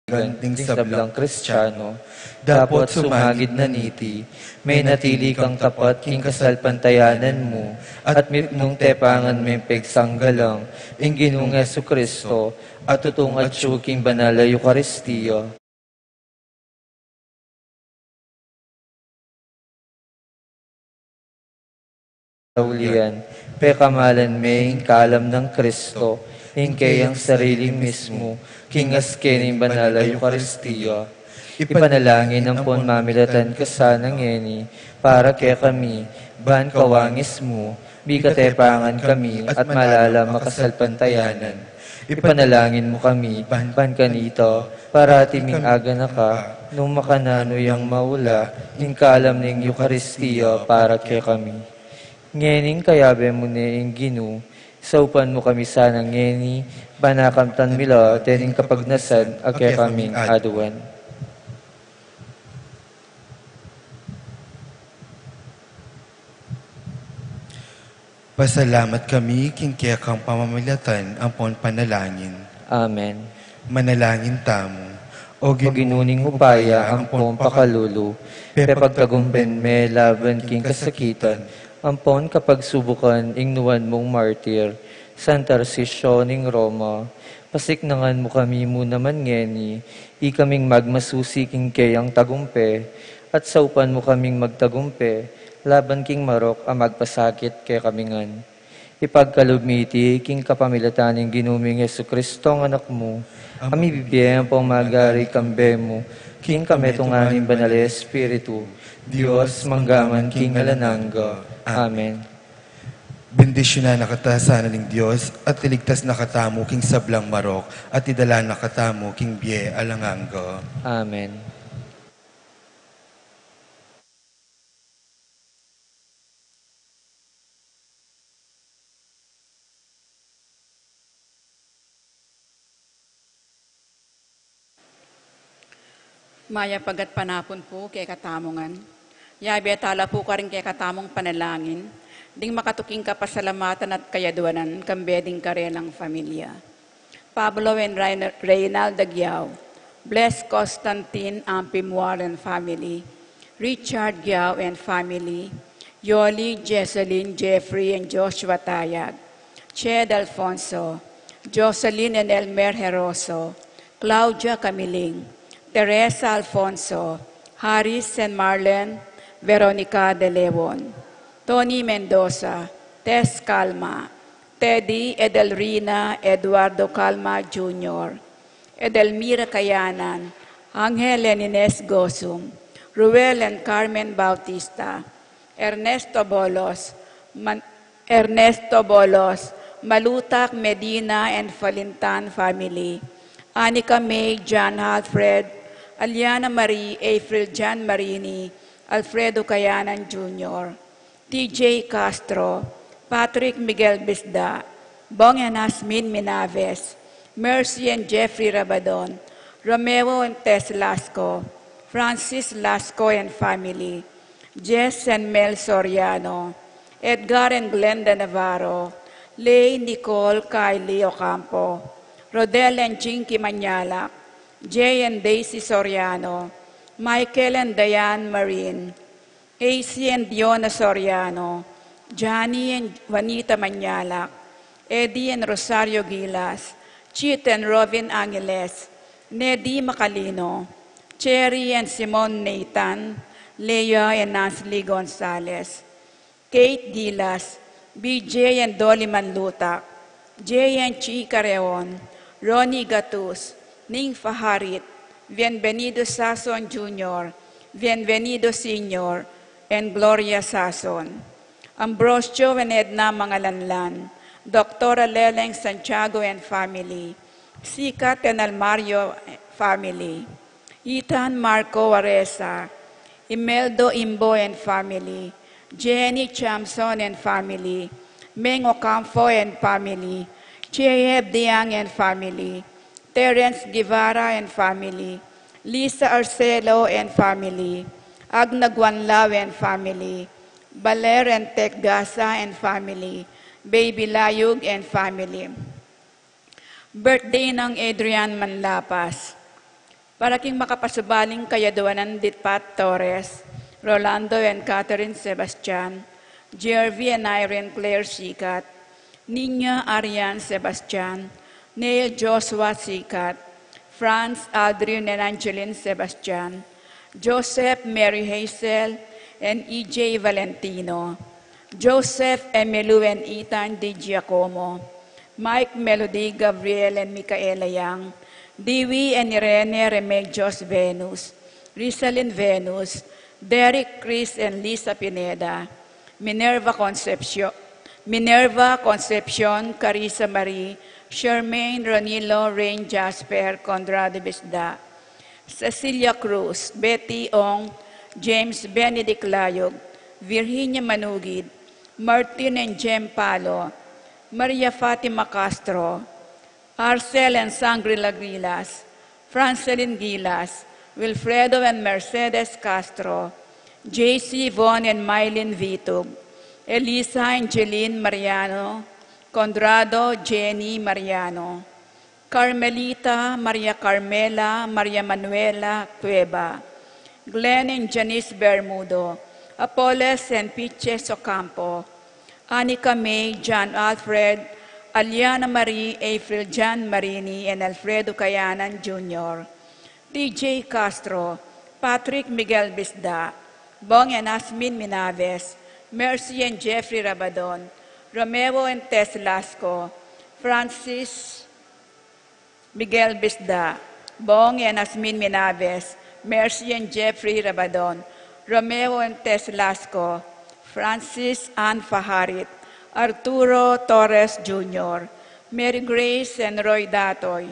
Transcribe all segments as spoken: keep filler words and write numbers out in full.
ding sablang Kristiano. Dapot sumagid na niti, menatili kang tapat king kasalpantayanan mu, at mipnung tepangan meng pegsanggalang ing Ginung Jesucristo, at tutung atyu king banal a Eukaristia. Ulian, pekamalan me ing kalam nang Kristo, ing keyang sarili mismu, king aske ning banal a Eukaristia. Ipanalangin ampon mamilatan ka sana ngeni, para kekami, ban kawangis mu, mikatepangan kami, at malalam a kasalpantayanan. Ipanalangin mu kami, ban kanita, parati ming aganaka, nung makananu yang maula, ing kalam ning Eukaristia para kekami. Ngening kayabe mu ne ing Ginu, saupan mu kami sana ngeni, ban akamtan mi la, dening kapagnasan, a kekaming aduan. Pasalamat kami king kekang pamamilatan ampon panalangin. Amen. Manalangin tamu. O Ginu ning upaya ampon pakalulu, pepagtagumpen me laban king kasakitan ampon kapagsubukan ing nuan mung martir, San Tarcisio ning Roma. Pasiknangan mu kami mu naman ngeni, ikaming magmasusi king keyang tagumpe, at saupan mu kaming magtagumpe laban king marok a magpasakit kekami ngan. Ipagkalub mi iti king kapamilatan ning Ginu ming Jesucristo a Anak mu, a mibibie ampon magari kambe mu, king kametungan ning Banal a Espiritu, Dios, mangga man king alang angga. Amen. Bendisyunan na kata sana ning Dios, at iligtas na katamu king sablang marok, at idala na katamu king bie alang angga. Amen. Mayap a gatpanapun pu kekatamu ngan. Yabe tala pu karing kekatamung panalangin, ding makatuking kapasalamatan at kayaduanan, kambe ding karelang familia. Pablo and Rein-, Reynald Dagiao, Bless Constantine Ampimual and family, Richard Giao and family, Yoli, Jesselyn, Jeffrey, and Joshua Tayag, Ched Alfonso, Jocelyn and Elmer Heroso, Claudia Camiling, Teresa Alfonso, Harris and Marlene, Veronica De Leon, Tony Mendoza, Tess Calma, Teddy, Edelrina, Eduardo Calma Junior, Edelmira Kayanan, Angel and Ines Gosum, Ruel and Carmen Bautista, Ernesto Bolos, Man-, Ernesto Bolos, Malutak, Medina and Falintan family, Anika May, John Alfred, Aliana Marie, April John Marini, Alfredo Kayanan Junior, T J Castro, Patrick Miguel Bisda, Bong and Asmin Minaves, Mercy and Jeffrey Rabadon, Romeo and Tess Lasco, Francis Lasco and family, Jess and Mel Soriano, Edgar and Glenda Navarro, Lay, Nicole, Kylie Ocampo, Rodel and Jinky Manyalak, Jay and Daisy Soriano, Michael and Diane Marin, A C and Diona Soriano, Johnny and Juanita Manyalak, Eddie and Rosario Gilas, Chit and Robin Angeles, Nedi Macalino, Cherry and Simon Nathan, Leah and Nancy Gonzales, Kate Gilas, B J and Dolly Manlutak, Jay and Chi Careon, Ronnie Gatus, Ning Faharit, Bienvenido Sason Junior, Bienvenido Senior, and Gloria Sason, Ambrosio and Edna Mangalanlan, Doctor Leleng Santiago and family, Sikat and Almario family, Ethan Marco Aresa, Imeldo Imbo and family, Jenny Chamson and family, Meng Ocampo and family, J F Diang and family, Terence Guevara and family, Lisa Arcelo and family, Agna Guanlao and family, Baler and Tek Gasa and family, Baby Layug and family. Birthday nang Adrian Manlapas. Para king makapasubaling kayaduanan dit Pat Torres, Rolando and Catherine Sebastian, Jervy and Irene Claire Sikat, Nina Arian Sebastian, Neil Joshua Sikat, Franz Aldrin and Angeline Sebastian, Joseph Mary Hazel and E J Valentino, Joseph Emelu and Ethan Di Giacomo, Mike Melody Gabriel and Micaela Yang, Dewey and Irene Remedios Venus, Rizalin Venus, Derek Chris and Lisa Pineda, Minerva Concepcion, Minerva Concepcion, Carissa Marie, Charmaine Ronilo, Rain Jasper, Conrado Bisda, Cecilia Cruz, Betty Ong, James Benedict Layog, Virginia Manugid, Martin and Jem Palo, Maria Fatima Castro, Arcel and Sangri Lagrilas, Francelin Gilas, Wilfredo and Mercedes Castro, J C Von and Mylene Vitug, Elisa and Jeline Mariano, Conrado, Jenny Mariano, Carmelita, Maria Carmela, Maria Manuela Cueva, Glenn and Janice Bermudo, Apoles and Piches Ocampo, Anika May, John Alfred, Aliana Marie, April John Marini, and Alfredo Kayanan Junior, T J Castro, Patrick Miguel Bisda, Bong and Asmin Minaves, Mercy and Jeffrey Rabadon, Romeo and Tess Lasco, Francis Miguel Bisda, Bong and Asmin Minaves, Mercy and Jeffrey Rabadon, Romeo and Tess Lasco, Francis Ann Fajarit, Arturo Torres Junior, Mary Grace and Roy Datoy,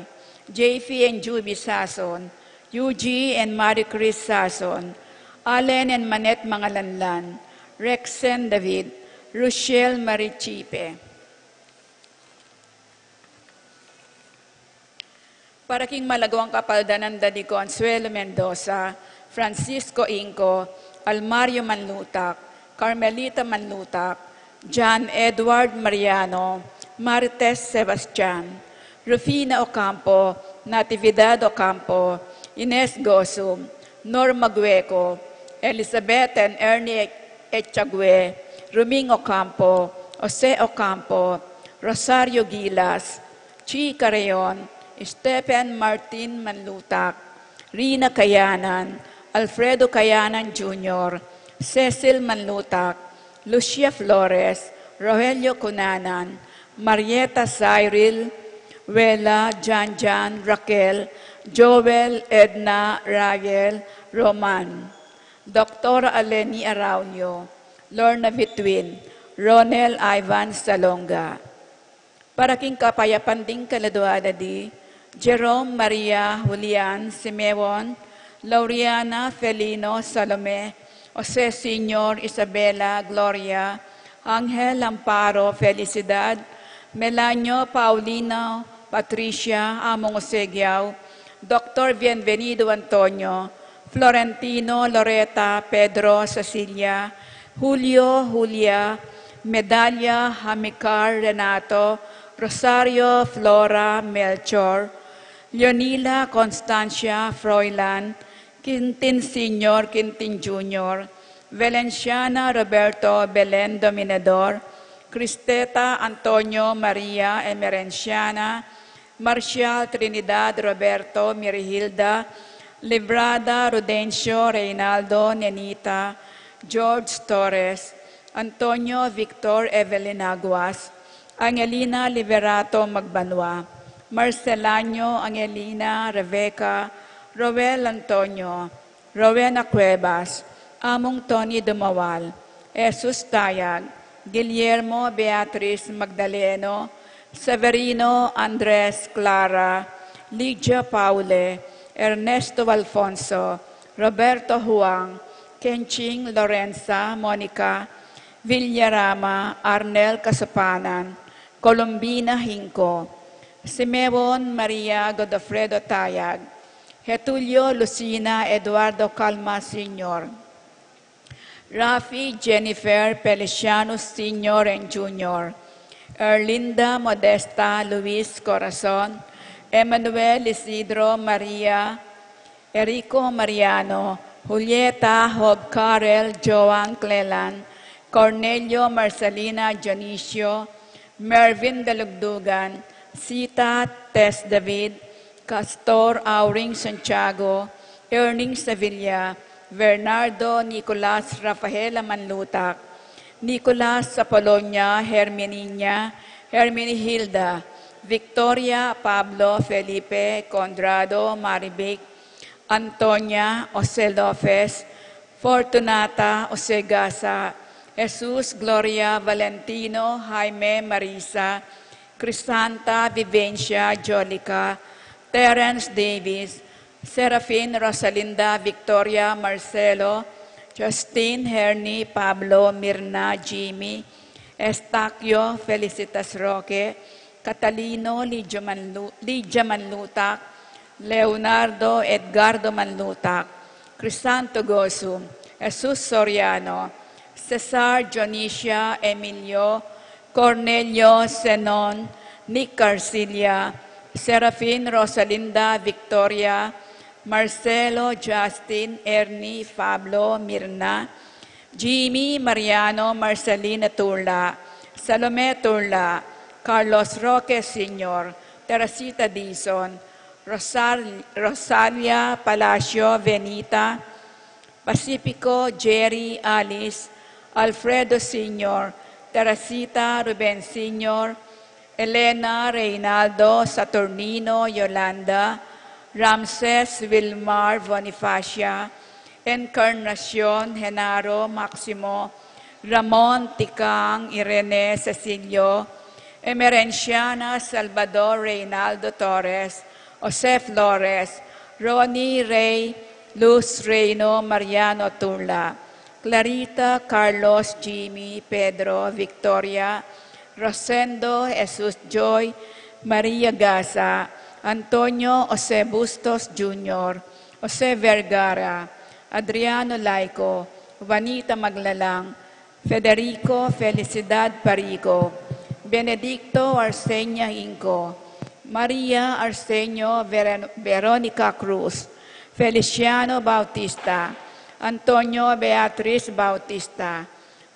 J P and Juby Sason, Yuji and Marie Chris Sason, Allen and Manette Mangalanlan, Rexen David, Rochelle Marie Chipe. Para king malagwang kapaldanan da di Consuelo Mendoza, Francisco Inco, Almario Manlutak, Carmelita Manlutak, John Edward Mariano, Marites Sebastian, Rufina Ocampo, Natividad Ocampo, Ines Gosum, Norma Gueco, Elizabeth and Ernie Echague, Ruming Ocampo, Jose Ocampo, Rosario Gilas, Chi Carreon, Stephen Martin Manlutak, Rina Kayanan, Alfredo Kayanan Junior, Cecil Manlutak, Lucia Flores, Rogelio Cunanan, Marieta Cyril, Wela, Janjan, Raquel, Joel, Edna, Raquel, Roman, Doctor Aleni Araulio, Lorna Vitwin, Ronel Ivan Salonga. Para king kapayapan ding kaladua da di Jerome, Maria, Julian, Simeon, Lauriana, Felino, Salome, Jose Senior, Isabela, Gloria, Angel, Amparo, Felicidad, Melanio, Paulino, Patricia, Among Jose Giao, Doctor Bienvenido Antonio, Florentino, Loreta, Pedro, Cecilia, Julio, Julia, Medalia, Hamicar, Renato, Rosario, Flora, Melchor, Leonila, Constancia, Froilan, Quintin Senior, Quintin Junior, Valenciana, Roberto, Belen, Dominador, Cristeta, Antonio, Maria, Emerenciana, Marcial, Trinidad, Roberto, Mirihilda, Librada, Rudencio, Reynaldo, Nenita, George Torres, Antonio, Victor, Evelyn Aguas, Angelina, Liberato Magbanua, Marcelano, Angelina, Rebecca, Roel Antonio, Rowena Cuevas, Among Tony Dumawal, Jesus Tayag, Guillermo, Beatriz Magdaleno, Severino, Andres, Clara, Lydia Paule, Ernesto Alfonso, Roberto Huang, Kenching, Lorenza, Monica, Villarama, Arnel Kasapanan, Colombina Hinco, Simeon, Maria, Godofredo Tayag, Getulio, Lucina, Eduardo Calma Senior, Rafi, Jennifer, Feliciano Senior and Junior, Erlinda, Modesta, Luis, Corazon, Emmanuel, Isidro, Maria, Erico Mariano, Julieta Hob Carel, Joan Clelan, Cornelio Marcelina Dionisio, Mervin Dalugdugan, Sita Tess David, Castor Auring Santiago, Erning Sevilla, Bernardo Nicolas Rafaela Manlutac, Nicolas Apolonia Hermininia, Herminihilda, Victoria Pablo Felipe Condrado Maribic, Antonia Jose Lopez, Fortunata Jose Gasa, Jesus Gloria Valentino Jaime Marisa, Crisanta Vivencia Jolica, Terence Davis, Serafin Rosalinda Victoria Marcelo, Justin Hernie Pablo Mirna Jimmy, Estaquio Felicitas Roque, Catalino Lidia Manlu-, Lidia Manlutac, Leonardo Edgardo Manlutac, Crisanto Gosum, Jesus Soriano, Cesar Dionisia Emilio, Cornelio Zenon, Nick Garcilia, Serafin Rosalinda Victoria, Marcelo Justin Ernie Pablo Mirna, Jimmy Mariano Marcelina Turla, Salome Turla, Carlos Roque Senior, Teresita Dizon, Rosal-, Rosalia Palacio Venita, Pacifico Jerry Alice, Alfredo Senior, Teresita Ruben Senior, Elena Reynaldo Saturnino Yolanda, Ramses Wilmar Bonifacia, Encarnacion Genaro Maximo, Ramon Tikang Irene Cecilio, Emerenciana Salvador Reynaldo Torres, Jose Flores, Ronnie Rey, Luz Reino Mariano Turla, Clarita Carlos Jimmy Pedro Victoria, Rosendo Jesus Joy Maria Gasa, Antonio Jose Bustos Junior, Jose Vergara, Adriano Laico, Juanita Maglalang, Federico Felicidad Parico, Benedicto Arsenia Inco, Maria Arsenio Veren-, Veronica Cruz, Feliciano Bautista, Antonio Beatriz Bautista,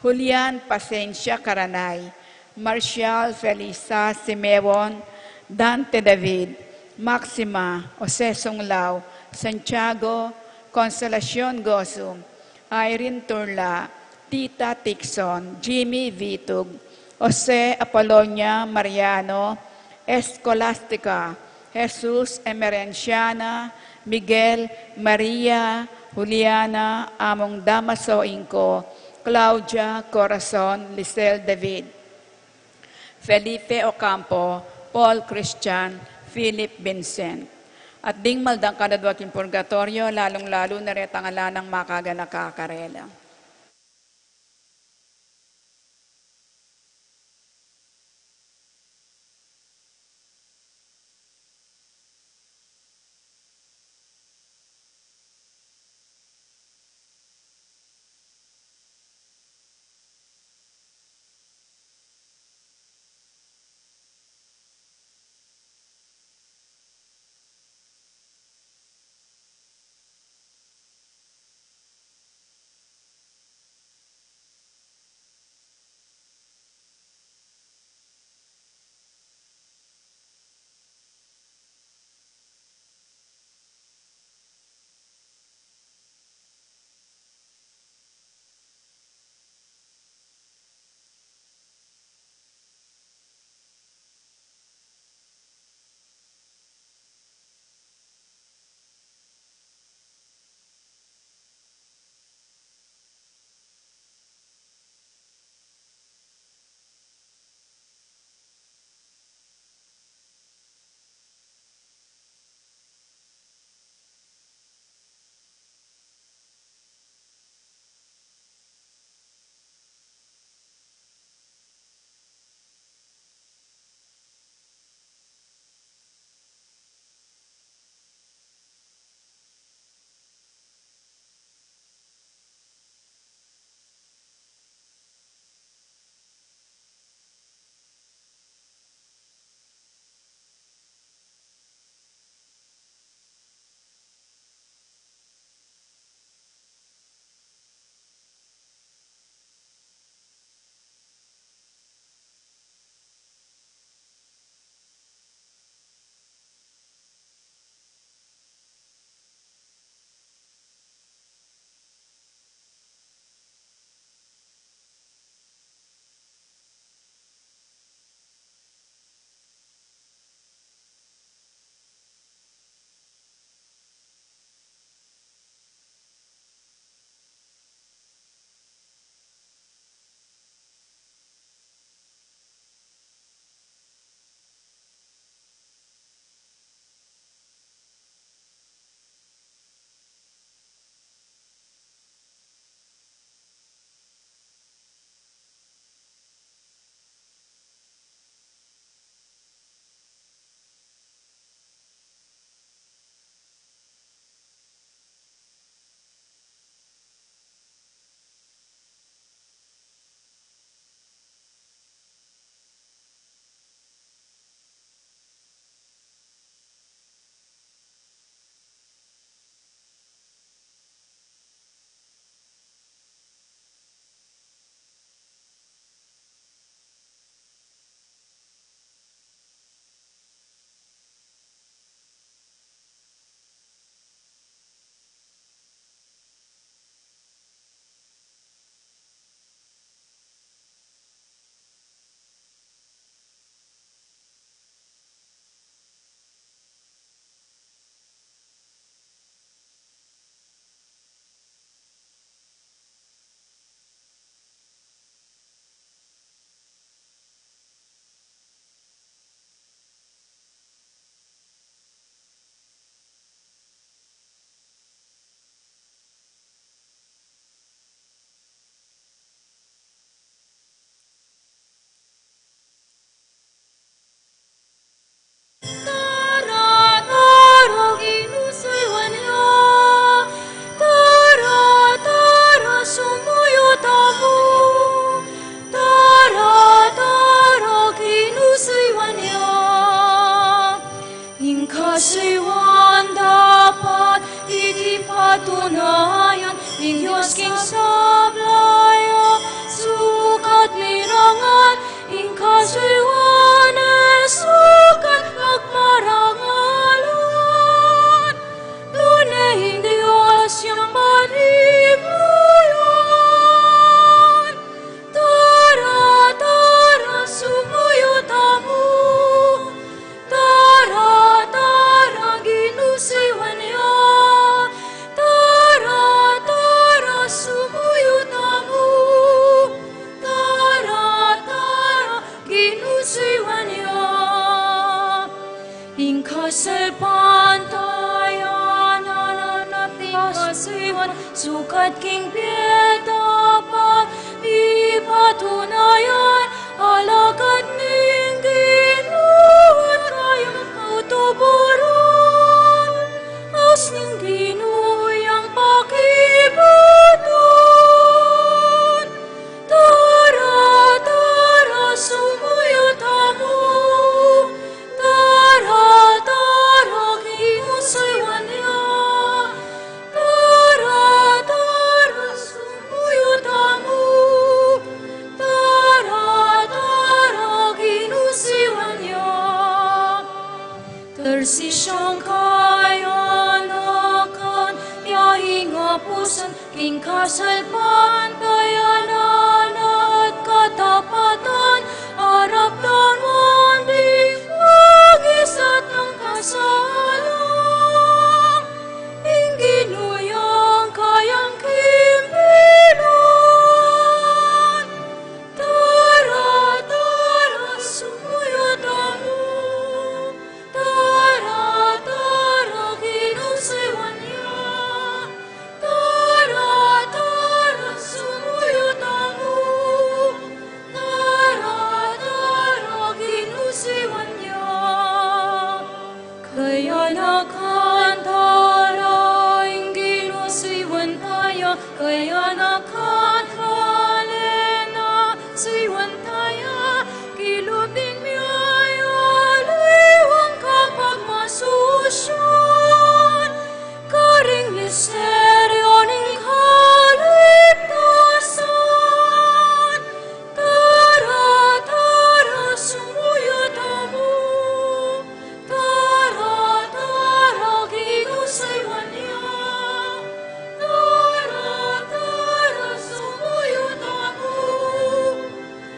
Julian Pasencia Caranay, Marcial Felisa Simeon, Dante David, Maxima, Jose Sunglao, Santiago, Consolacion Gosum, Irene Turla, Tita Tixon, Jimmy Vitug, Jose Apolonia Mariano, Escolastica, Jesus Emerenciana, Miguel, Maria, Juliana, Among Damaso Inco, Claudia Corazon, Lisel David, Felipe Ocampo, Paul Christian, Philip Vincent. At ding maldang kanadwa king purgatorio, lalung-lalu na retang ala nang makaganaka karela. Masiwan, sukat king pieta pa, ipatunayan, alagad ning Ginu at kayang tutuburan, as ning Ginu yang pakibatan. Tara, tara, sumuyu tamu. Tara, tara, Ginu siwan ya. Tara, tara, sumuyu tamu. Tara, tara, Ginu siwan ya. Tarsisyang kayanakan, ya ing apusan, king kasalpantayanan at katapatan, arap taman di mangisat ng kasalang. Ing Ginu yang kayang kimpilan. Tara, tara, sumuyu tamu. Tara, tara, Ginu siwan ya. Tara, tara, sumuyu tamu. Tara, tara, Ginu siwan ya. Kayanakan tara, ing Ginu siwan taya. Kayanakan kalen na siwan taya, kilub ing miyayaliwang kapagmasusyan, karing misteryu ning kaligtasan. Tara, tara, sumuyu tamu. Tara, tara, Ginu siwan ya. Tara, tara, sumuyu tamu.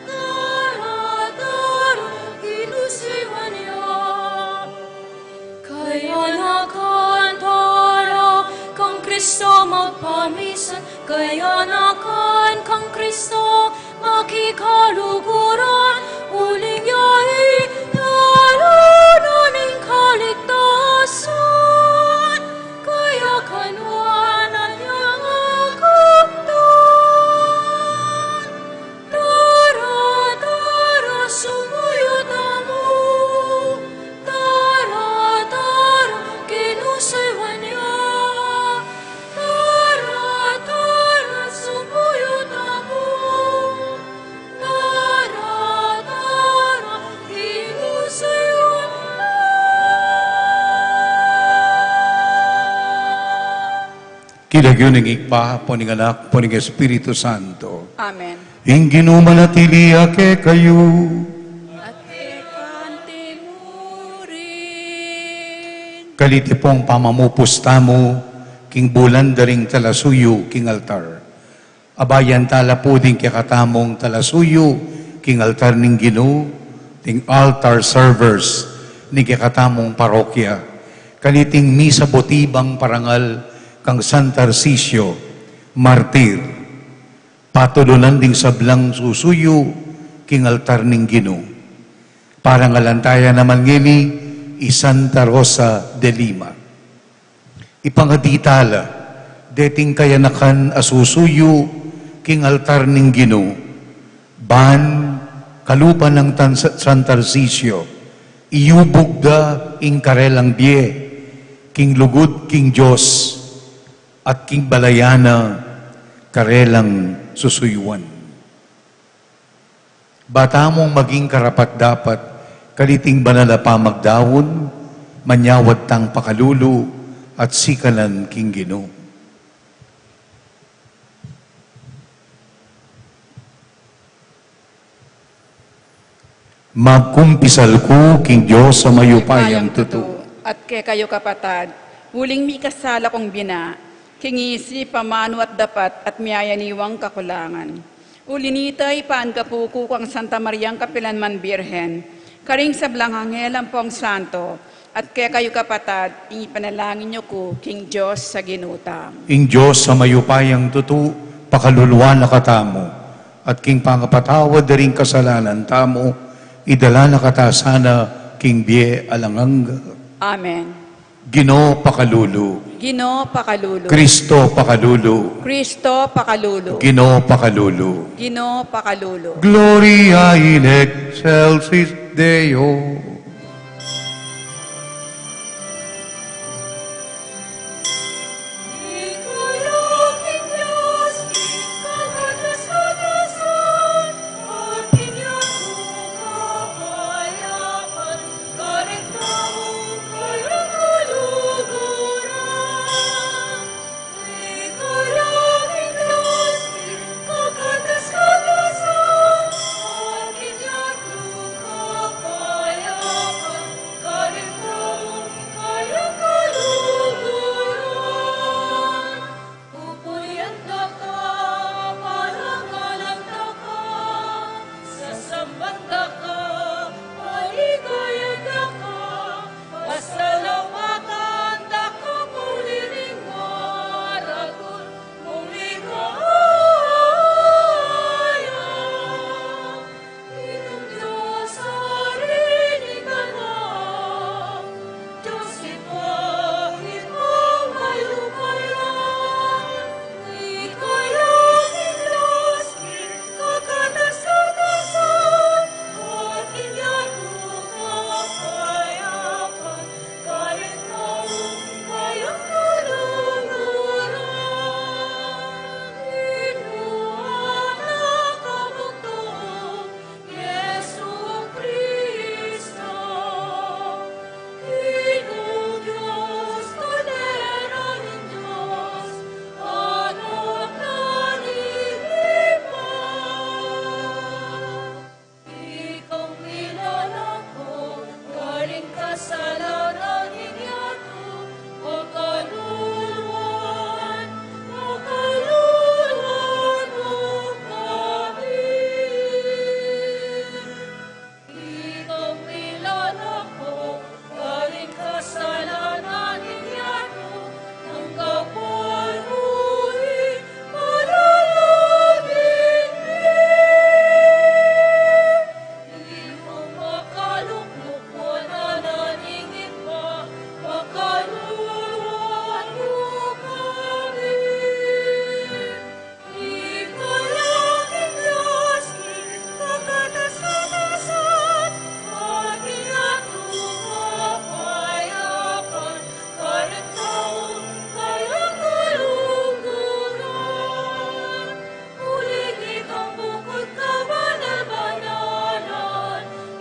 Tara, tara, Ginu siwan ya. Kayanakan tara, kang Kristo magpamisan, kayanakan kang Kristo makikaluguran, uling ya ing daranan ning kaligtasan, kaya kanwa na yang akamtan. Tara, tara, sumuyu tamu. Tara, tara, Ginu siwan ya. Tara, tara, sumuyu tamu. Tara, tara, Ginu siwan ya. King lagyu ning Ibpa, ampo ning Anak, ampo ning Espiritu Santo. Amen. Ing Ginu manatili ya kekayu. At keka mu rin. Kaliti pung pamamupus tamu king bulan da ring talasuyu king altar. Abayan tala pu ding kekatamung talasuyu king altar ning Ginu, ding altar servers ning kekatamung parokya, kaniting misabuti bang parangal kang San Tarcisio, martir, patulunan ding sablang susuyu king altar ning Ginu. Parangalan taya naman ngeni i Santa Rosa de Lima. Ipangadi tala deting kayanakan a susuyu king altar ning Ginu, ban kalupa nang tan-, San Tarcisio, iyubug da ing karelang bie king lugud king Dios at king balayan na karelang susuyuan. Ba tamung maging karapat-dapat kaniting banal a pamagdaun, manyawad tang pakalulu at sikanan king Ginu. Magkumpisal ku king Dios a mayupayang tutu. At kekayu kapatad, uling mikasala kung bina, king isip, amanu at dapat, at miyayaniwang kakulangan. Uli nita, ipanggapu ku kang Santa Mariang kapilan man Birhen, karing sablang anghel ampong santo, at kekayu kapatad, ing ipanalangin yu ku king Dios a Ginu tamu. Ing Dios a mayupayang tutu, pakaluluan na katamu, at king pangapatawad da ring kasalanan tamu, idala na kata sana king bie alang angga. Amen. Ginu, pakalulu. Ginu, pakalulu. Kristo, pakalulu. Kristo, pakalulu. Ginu, pakalulu. Ginu, pakalulu. Gloria in excelsis Deo. Ikang milalako karing kasalanan ning yatu, pakaluluan, pakaluluan mu kami. Ikang milalako karing kasalanan ning yatu, nang kapaluin manalangin mi. Ikang makalukluk wanan ning Ibpa, pakaluluan mu kami.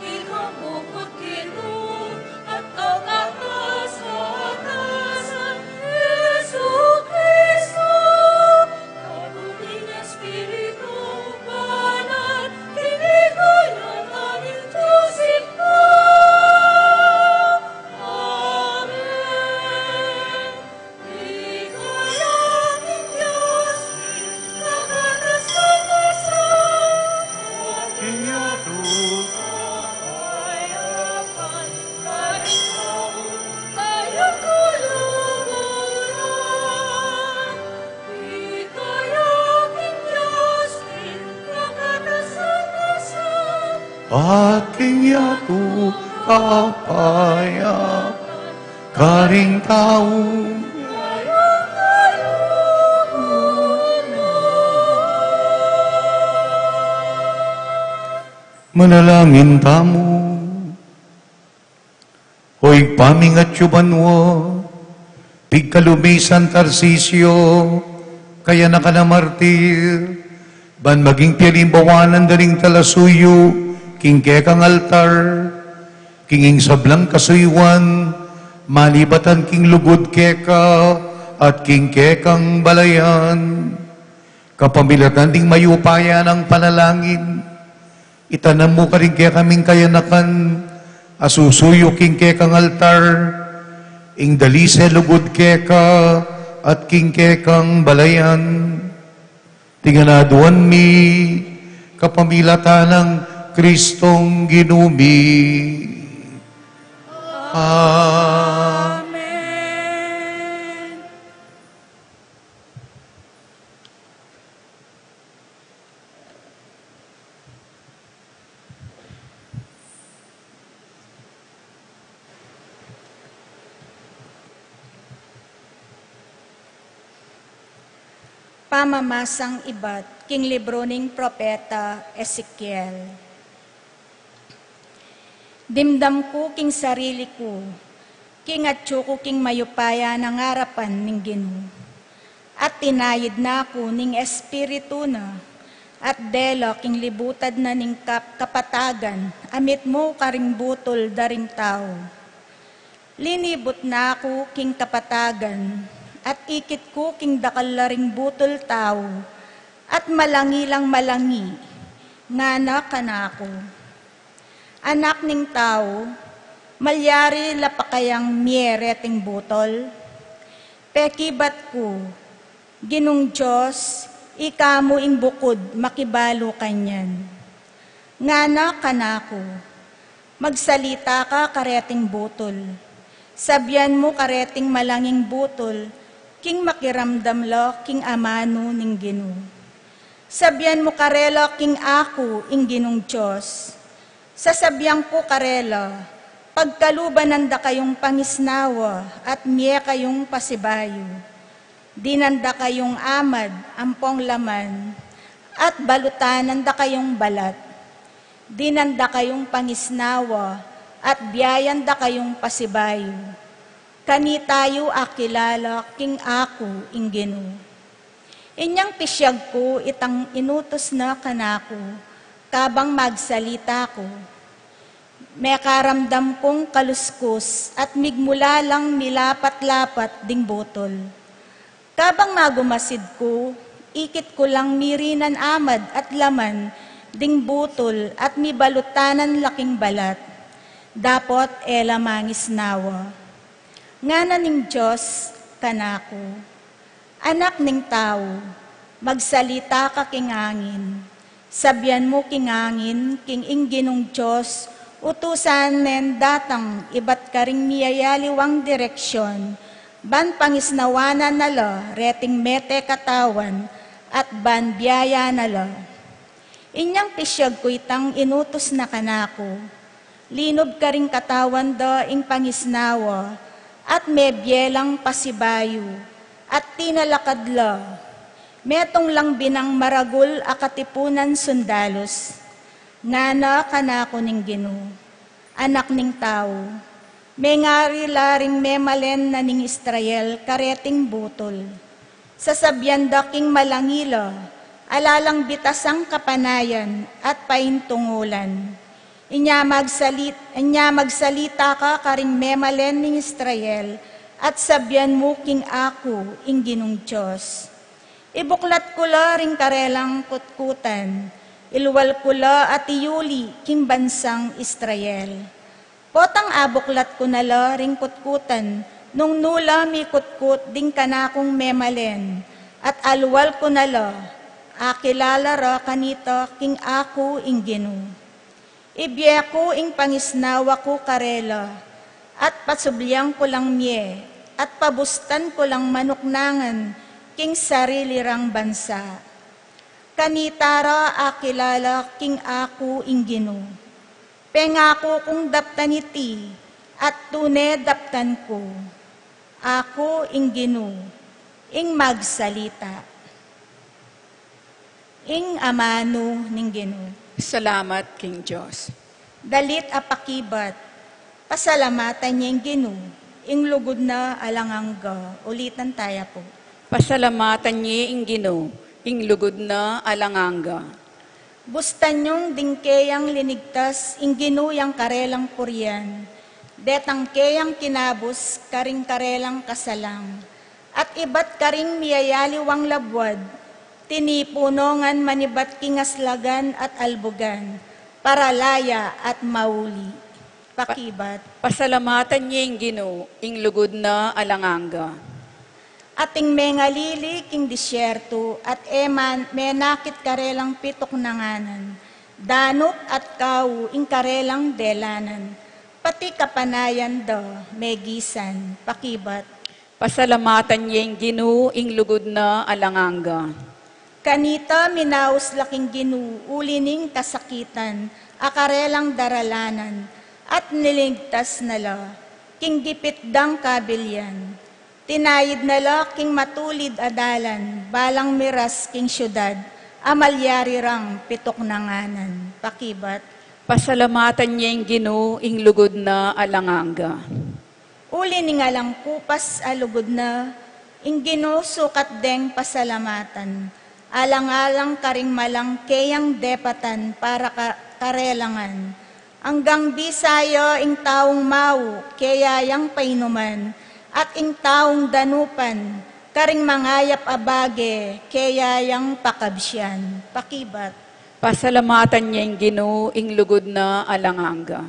Ikang bukut kinu at kakatas-katasan, Jesu Kristo, kabud ning Espiritu Banal, king ligaya ning Dios Ibpa. Amen. At king yatu kapayapan, karing tau. Manalangin tamu. O Ibpa mi, atsu ka banua, pigkalub mi i San Tarcisio, kayanakan a martir, ban maging pialimbawanan da ring talasuyu king kekang altar, king ing sablang kasuyuan, malibatan king lugud keka at king kekang balayan. Kapamilatan ding mayupaya nang panalangin, itanam mu karing kekaming kayanakan a susuyu king kekang altar, ing dalise lugud keka at king kekang balayan. Iti ngan aduan mi kapamilatan nang Kristong Ginu mi. Amen. Pamamasang ibat king libro ning propeta Ezekiel. Dimdam ku king sarili ku, king atyu ku king mayupaya nang arapan ning Ginu. At tinayid na ku ning Espiritu na, at dela king libutad na ning kap-, kapatagan, a mitmu karing butul da ring tau. Linibut na ku king kapatagan, at ikit ku king dakal la ring butul tau, at malangi lang malangi, ngana kanaku. Anak ning tau, malyari la pa kayang mie reting butul? Pekibat ku, Ginung Dios, ika mu ing bukud makibalu kanyan. Ngana kanaku, magsalita ka kareting butul. Sabyan mu kareting malanging butul, king makiramdam la king amanu ning Ginu. Sabyan mu karela king aku ing Ginung Dios. Sasabyan ku karela, pagkaluban nanda kayung pangisnawa at mie kayung pasibayu. Dinan da kayung amad ampong laman, at balutan nanda kayung balat. Dinan da kayung pangisnawa, at biayan da kayung pasibayu. Kanita yu akilala king aku ing Ginu. Inyang pisyag ku itang inutus na kanaku, kabang magsalita ku. Mekaramdam kung kaluskus at migmula lang milapat-lapat ding butul. Kabang magumasid ku, ikit ku lang mirinan amad at laman ding butul at mibalutanan la king balat. Dapot e la mangisnawa. Ngana ning Dios kanaku, Anak ning tau, magsalita ka king angin. Sabyan mu king angin, king ing Ginung Dios, utusan nen datang ibat karing miyayaliwang direksyon, ban pangisnawanan na la reting mete katawan, at ban biayan na la. Inyang pisyag ku itang inutus na kanaku, linub karing katawan da ing pangisnawa, at mebie lang pasibayu, at tinalakad la. Metung lang binang maragul a katipunan sundalus. Ngana kanaku ning Ginu, Anak ning tau, mengari la ring memalen na ning Israel kareting butul. Sasabyan da king malangi la, ala lang bitasang kapanayan at paintungulan. Inya magsalit-, inya magsalita ka karing memalen ning Israel, at sabyan mu king aku ing Ginung Dios. Ibuklat ku la ring karelang kutkutan, ilwal ku la at iyuli king bansang Israel. Potang abuklat ku na la ring kutkutan, nung nu la mikutkut ding kanakung memalen, at alwal ku na la, akilala ra kanita king aku ing Ginu. Ibie ku ing pangisnawa ku karela, at pasublian ku lang mie, at pabustan ku lang manuknangan king sarili rang bansa. Kanita ra akilala king aku ing Ginu. Pengaku kung daptan iti, at tune daptan ku. Aku ing Ginu, ing magsalita. Ing amanu ning Ginu. Salamat king Dios. Dalit a pakibat, pasalamatan ye ing Ginu, ing lugud na alang angga. Ulitan taya pu. Pasalamatan ye ing Ginu, ing lugud na alang angga. Bustan yung ding keyang linigtas ing Ginu yang karelang purian, detang keyang kinabus karing karelang kasalang, at ibat karing miyayaliwang labuad, tinipu no ngan manibat king aslagan at albugan, para laya at mauli. Pakibat. Pasalamatan ye ing Ginu, ing lugud na alang angga. Ating mengalili king disyertu, at e man menakit karelang pituknanganan, danup at kau ing karelang delanan, pati kapanayan da megisan. Pakibat. Pasalamatan ye ing Ginu, ing lugud na alang angga. Kanita minaus la king Ginu uli ning kasakitan a karelang daralanan, at niligtas na la king gipit dang kabilian. Tinayid na la king matulid a dalan, balang miras king siudad, a malyari rang pituknanganan. Pakibat. Pasalamatan ye ing Ginu, ing lugud na alang angga. Uli ning alang kupas a lugud na, ing Ginu sukat deng pasalamatan. Alang-alang karing malang keyang depatan para ka-, karelangan. Anggang bisa ya ing taung mau, keya yang painuman, at ing taung danupan, karing mangayap a bage, keya yang pakabsian. Pakibat. Pasalamatan ye ing Ginu, ing lugud na alang angga.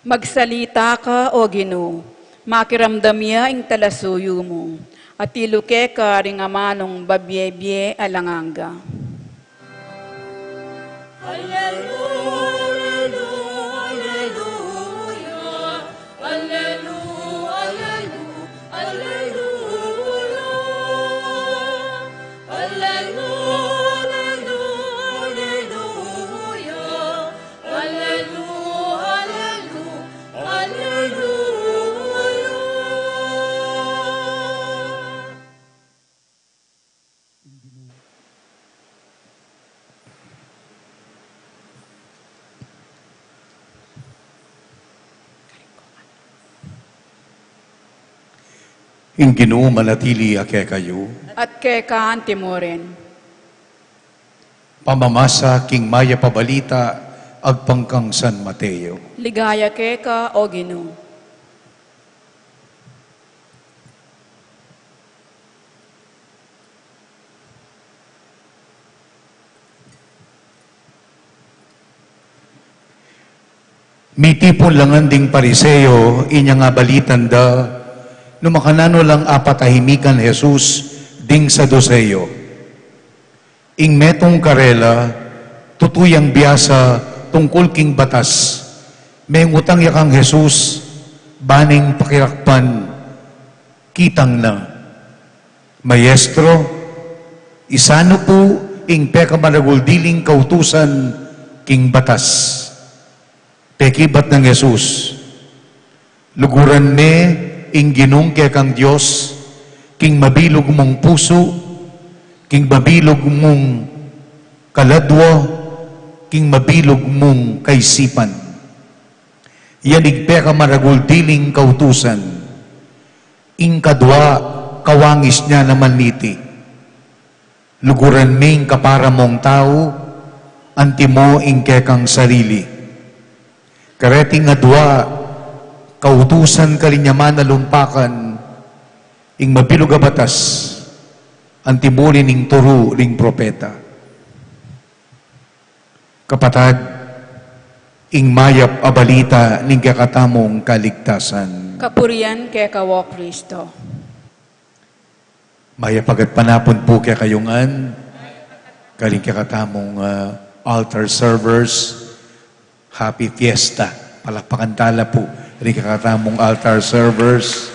Magsalita ka, O Ginu, makiramdam ya ing talasuyu mu, at ilu keka ring amanung babie-bie alang angga. Ing Ginu manatili ya kekayu. At keka anti mu rin. Pamamasa king Mayap a Balita agpang kang San Mateo. Ligaya keka, O Ginu. Mitipun la ngan ding Pariseo, inyang abalitan da, nu makananu lang apatahimikan Jesus ding Saduseo. Ing metung karela, tutu yang biasa tungkul king batas, mengutang ya kang Jesus, ba neng pakirakpan, kitang na, "Maestro, isanu pu ing pekamaragul diling kautusan king batas?" Pekibat nang Jesus, "Luguran me ing Ginung kekang Dios king mabilug mung pusu, king mabilug mung kaladwa, king mabilug mung kaisipan. Yan ing pekamaragul diling kautusan. Ing kadwa, kawangis na naman niti. Luguran me ing kapara mung tau, antimo ing kekang sarili. Kareting adwa kautusan karin yaman a lumpakan, ing mabilug a batas, antimo rin ing turu ring propeta." Kapatad, ing Mayap a Balita ning kekatamung kaligtasan. Kapurian keka, O Kristo. Mayap a gatpanapun pu kekayu ngan, karing kekatamung, ah, altar servers. Happy Fiesta. Palakpakan tala pu ring kekatamung altar servers.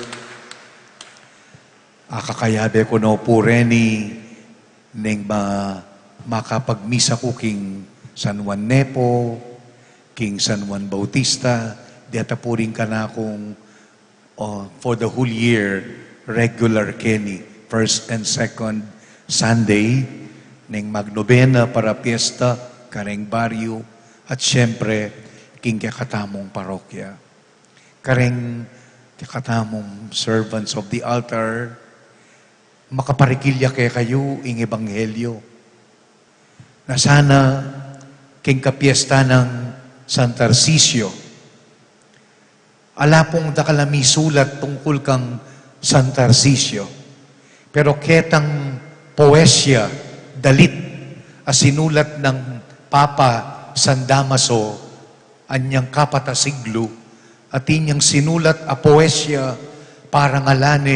Akakayabe ku no pu reni neng ma-, makapagmisa ku king San Juan Nepo, king San Juan Bautista, deta pu ring kanakung, o, for the whole year, regular keni, first and second Sunday, neng magnobena para piyesta kareng baryu, at siyempre, king kekatamung parokya. Kareng kekatamung servants of the altar, makaparikil ya kekayu ing ebanghelyo. Na sana king kapiyesta nang San Tarcisio, ala pung dakal a misulat tungkul kang San Tarcisio. Pero ketang poesya, dalit, a sinulat nang Papa San Damaso, anyang kapat a siglu, Atin yang sinulat a poesya para ngan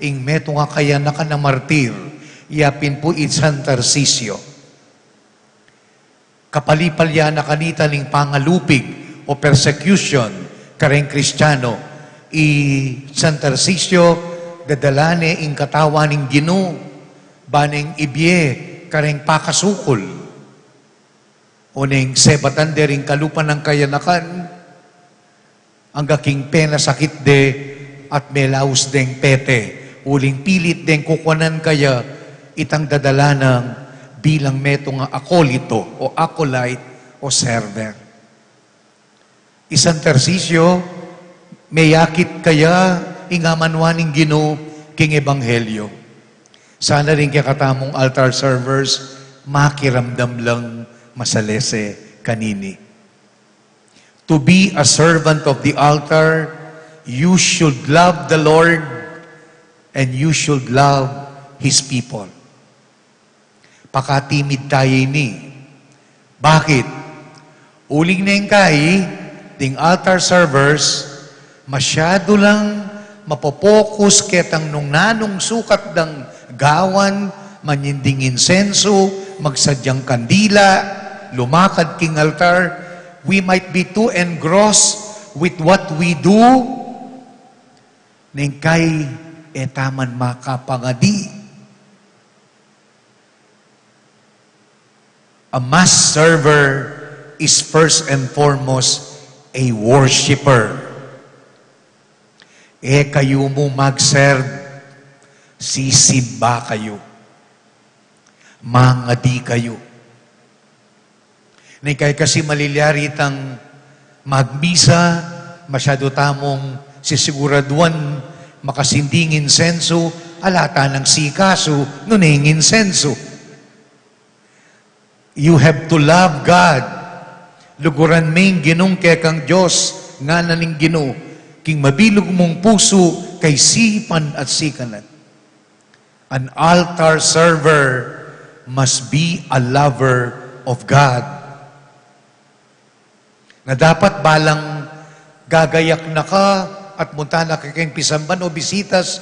ing metung a kayanakan a martir, ya pin pu i San Tarcisio. Kapalipal ya na kanita ning pangalupig o persecution kareng Kristiano, i San Tarcisio, dadala ne ing katawan ning Ginu, ba neng ibie kareng pakasukul. O neng sebatan de ring kalupa nang kayanakan, angga king penasakit de at melaus deng pete, uling pilit deng kukuanan kaya itang dadala nang bilang metung a akolito o acolyte o server. I San Tarcisio, meyakit kaya ing amanuan ning Ginu king ebanghelyo. Sana ring kekatamung altar servers, makiramdam lang masalese kanini. To be a servant of the altar, you should love the Lord and you should love His people. Pakatimid tayu ini. Bakit? Uling neng kai, ding altar servers, masyadu lang mapopokus ketang nung nanung sukat dang gawan, manyinding insensu, magsadyang kandila, lumakad king altar. We might be too engrossed with what we do, neng kai e ta man makapangadi. A mass server is first and foremost a worshipper. E kayu mu mag-serve, sisimba kayu. Mangadi kayu. Neng kai kasi malilyari tang magmisa, masyadu tamung sisiguraduan makasinding insensu, ala ta nang sikasu nune ing insensu. You have to love God. Luguran me ing Ginung kekang Dios, ngana ning Ginu, king mabilug mung pusu, kaisipan at sikanan. An altar server must be a lover of God. Na dapat balang gagayak na ka at munta na ka king pisamban o bisitas,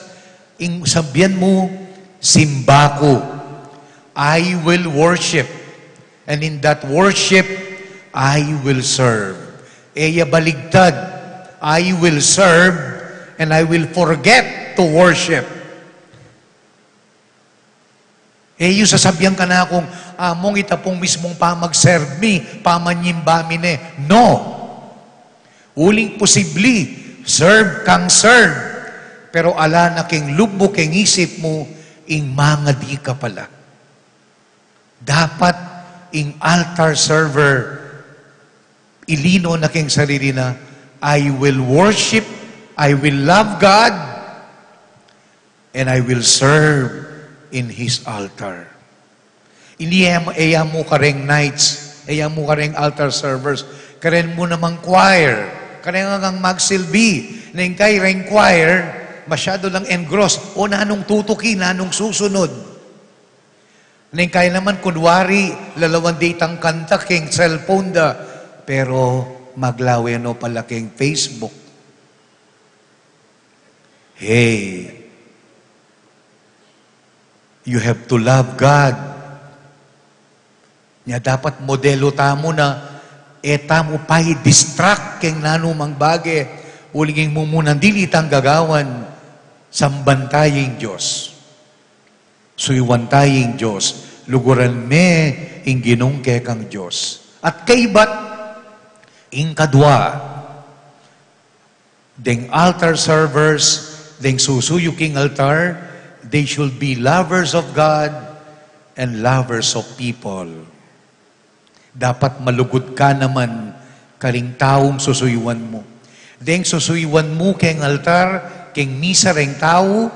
ing sabyan mu, "Simba ku. I will worship. And in that worship, I will serve." E ya baligtad, "I will serve and I will forget to worship." E yu sasabyan kanakung, "Among ita pung mismung pamag-serve mi, pamanyimba mi ne." No. Uling posibli, serve kang serve, pero ala na king lub mu, king isip mu, ing mangadi ka pala. Dapat ing altar server, ilino na king sarili na, "I will worship, I will love God, and I will serve in His altar." Ini e, e ya mu kareng knights, e ya mu kareng altar servers, karen mu namang choir, karen ngang magsilbi, neng kai reng choir, masyadu lang engross, o nanung tutuki, nanung susunod. Neng kai naman kunwari, lalawan de itang kanta king cellphone da, pero maglawe no pala king Facebook. Hey, you have to love God. Nya dapat modelu tamu na, e tamu pa i-distract king nanumang bage, uling ing mumunang dili tang gagawan, samban taya ing Dios. Suyuan taya ing Dios, luguran me ing Ginung kekang Dios. At kaybat, ing kadwa, deng altar servers, deng susuyu king altar, they should be lovers of God and lovers of people. Dapat malugud ka naman karing taung susuyuan mu. Deng susuyuan mu keng altar, keng misa reng tau,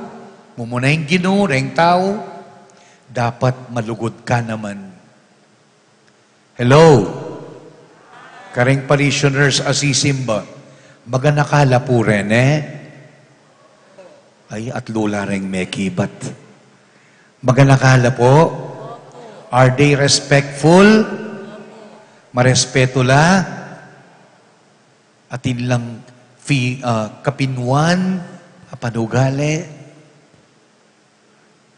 mumuna ing Ginu reng tau, dapat malugud ka naman. Hello? Kareng parishioners a sisimba, maganaka la pu reng, e? Ay, atlu la reng mekibat. Maganaka la pu? Are they respectful? Marespetu la? Atin lang fi-, ah, kapinuan, a panugali.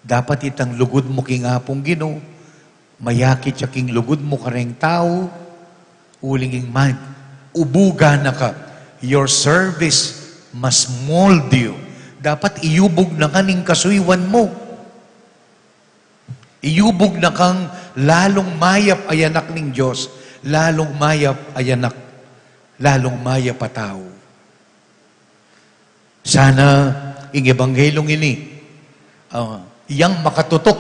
Dapat itang lugud mu king Apung Ginu, mayakit ya king lugud mu kareng tau, uling ing man, ubugan na ka. Your service must mold you. Dapat iyubug na ka ning kasuyuan mu. Iyubug na kang lalung mayap a anak ning Dios, lalung mayap a anak, lalung mayap a tau. Sana ing ebanghelyung ini, ah, yang makatutuk.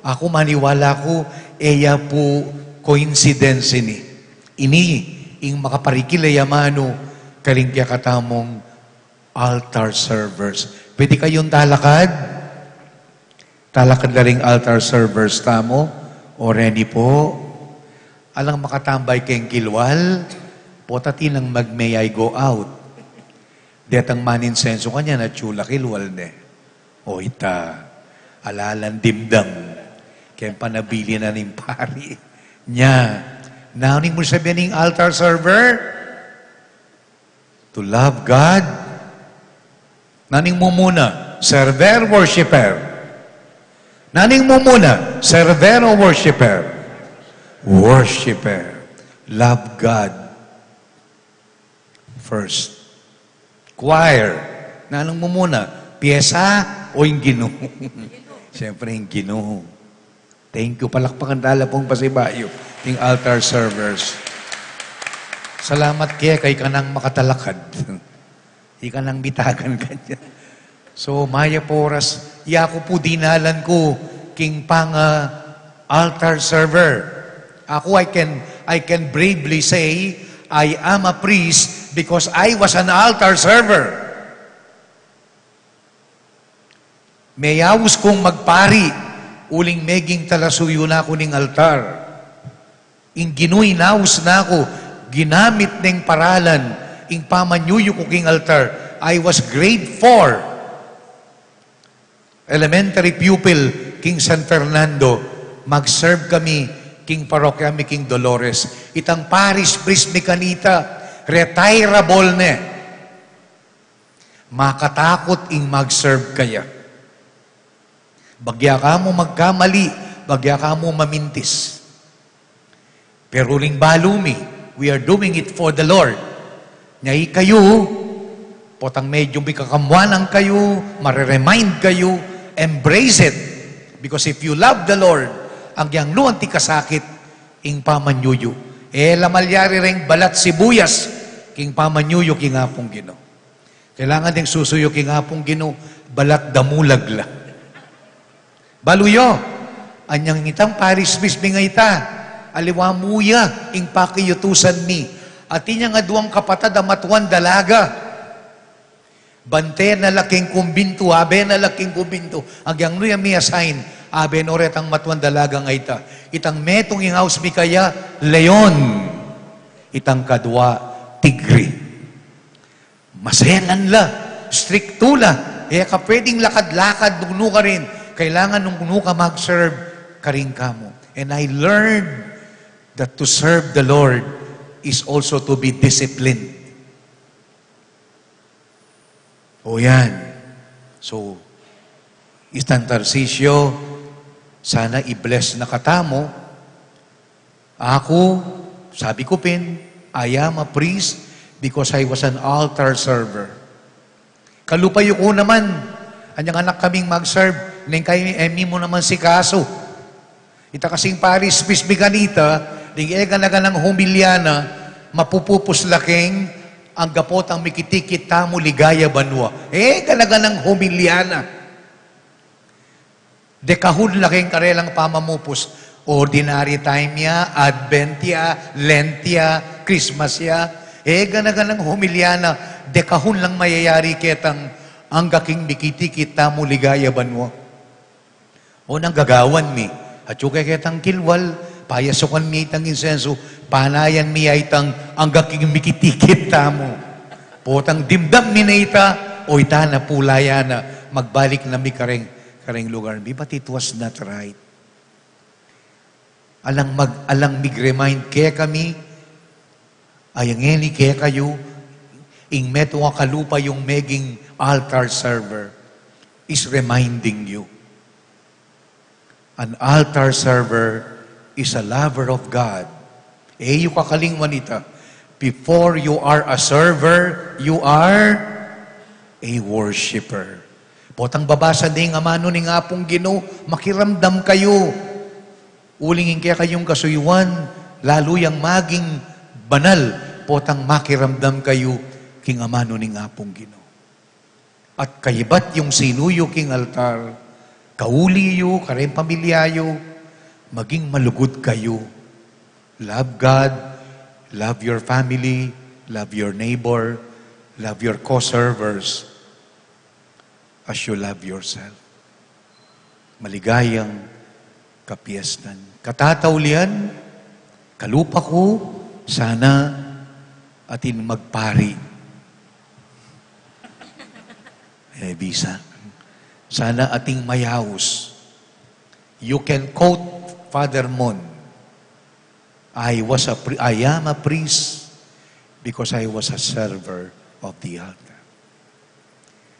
Aku maniwala ku, e ya pu coincidence ini. Ini ing makaparikil a amanu karing kekatamung altar servers. Pwede kayung talakad? Talakad la ring altar servers tamu. O reni pu. Alang makatambay keng kilwal, pota atin nang mag-may I go out. Detang maninsenso kanyan, atyu la kilwal ne. O ita, ala lang dimdam keng panabilin na ning pari. Nya, nanu ing mu sabian ning altar server? To love God. Nanu ing mumuna? Server, worshiper? Nanu ing mumuna? Server o worshiper? Worshiper. Love God first. Choir. Nanu ing mumuna? Pyesa o ing Ginu? Siyempre, ing Ginu. Thank you. Palakpakan tala pung pasibayu ing altar servers. Salamat keka, ika nang makatalakad. Ika nang bitagan kanyan. So, mayap a oras, ya ku pu dinalan ku king pang, ah, altar server. Aku, I can, I can bravely say, I am a priest because I was an altar server. Meyaus kung magpari, uling meging talasuyu na ku ning altar. Ing Ginu inaus na ku, ginamit neng paralan ing pamanyuyu ku king altar. I was grade four, elementary pupil king San Fernando. Mag-serve kami king parokya mi king Dolores. Itang parish priest mi kanita, retirable ne. Makatakut ing mag-serve kaya. Bagya ka mu magkamali, bagya ka mu mamintis. Pero uling balu mi, we are doing it for the Lord. Nya ikayu, potang medyo mikakamwanan kayu, mare-remind kayu, embrace it. Because if you love the Lord, agyang nu anti kasakit ing pamanyuyu. E la malyari reng balat sibuyas king pamanyuyu king Apung Ginu. Kailangan deng susuyu king Apung Ginu, balat damulag la. Balu yu, anyang itang parish priest mi ngeni, aliwa mu ya ing pakiutusan mi. Atin yang aduang kapatad a matuan dalaga. Bante na la king kumbintu, abe na la king kumbintu. Agyang nu ya mi-assign, abe no retang matuan dalaga ngeni. Itang metung ing house mi kaya, leon. Itang kadwa, tigre. Maselan la, striktu la, e ka pwedeng lakad-lakad nung nu karin, kailangan nung nu ka mag-serve karin kamu. And I learned that to serve the Lord is also to be disciplined. O yan. So, itang Tarcisio, sana i-bless na katamu. Aku, sabi ku pin, I am a priest because I was an altar server. Kalupa yu ku naman, anyang anak kaming mag-serve, neng kaya e mi mu naman sikasu. Ita kasing parish priest mi kanita, ding e gana-ganang humilya na, mapupupus la keng angga potang mikitikit tamu ligaya banua. E gana-ganang humilya na. Dekahun la keng karelang pamamupus. Ordinary time ya, Advent ya, Lent ya, Christmas ya. E gana-ganang humilya na, dekahun lang mayayari ketang angga king mikitikit tamu ligaya banua. O nang gagawan mi, atyu ke ketang kilwal, payasukan mi itang insensu, panayan mi ya itang angga king mikitikit tamu. Potang dimdam mi na ita, o ita na pulayan na, magbalik na mi kareng, kareng lugar mi. But it was not right. Alang mag-, alang mig-remind kekami, ay ngeni kekayu, Ing metung a kalupa yung meging altar server is reminding you. An altar server is a lover of God. E yu kakalingwan ita. Before you are a server, you are a worshiper. Potang babasa ning amanu ning Apung Ginu, makiramdam kayu. Uling ing kekayung kasuyuan, lalu yang maging banal, potang makiramdam kayu king amanu ning Apung Ginu. At kaybat yung sinuyu king altar, kauli yu, kareng pamilya yu, maging malugud kayu. Love God, love your family, love your neighbor, love your co-servers as you love yourself. Maligayang kapiestan. Katataulian, kalupa ku, sana atin magpari. E bisa. Sana atin mayaus. You can quote Father Mon, "I was a pri-, I am a priest because I was a server of the altar."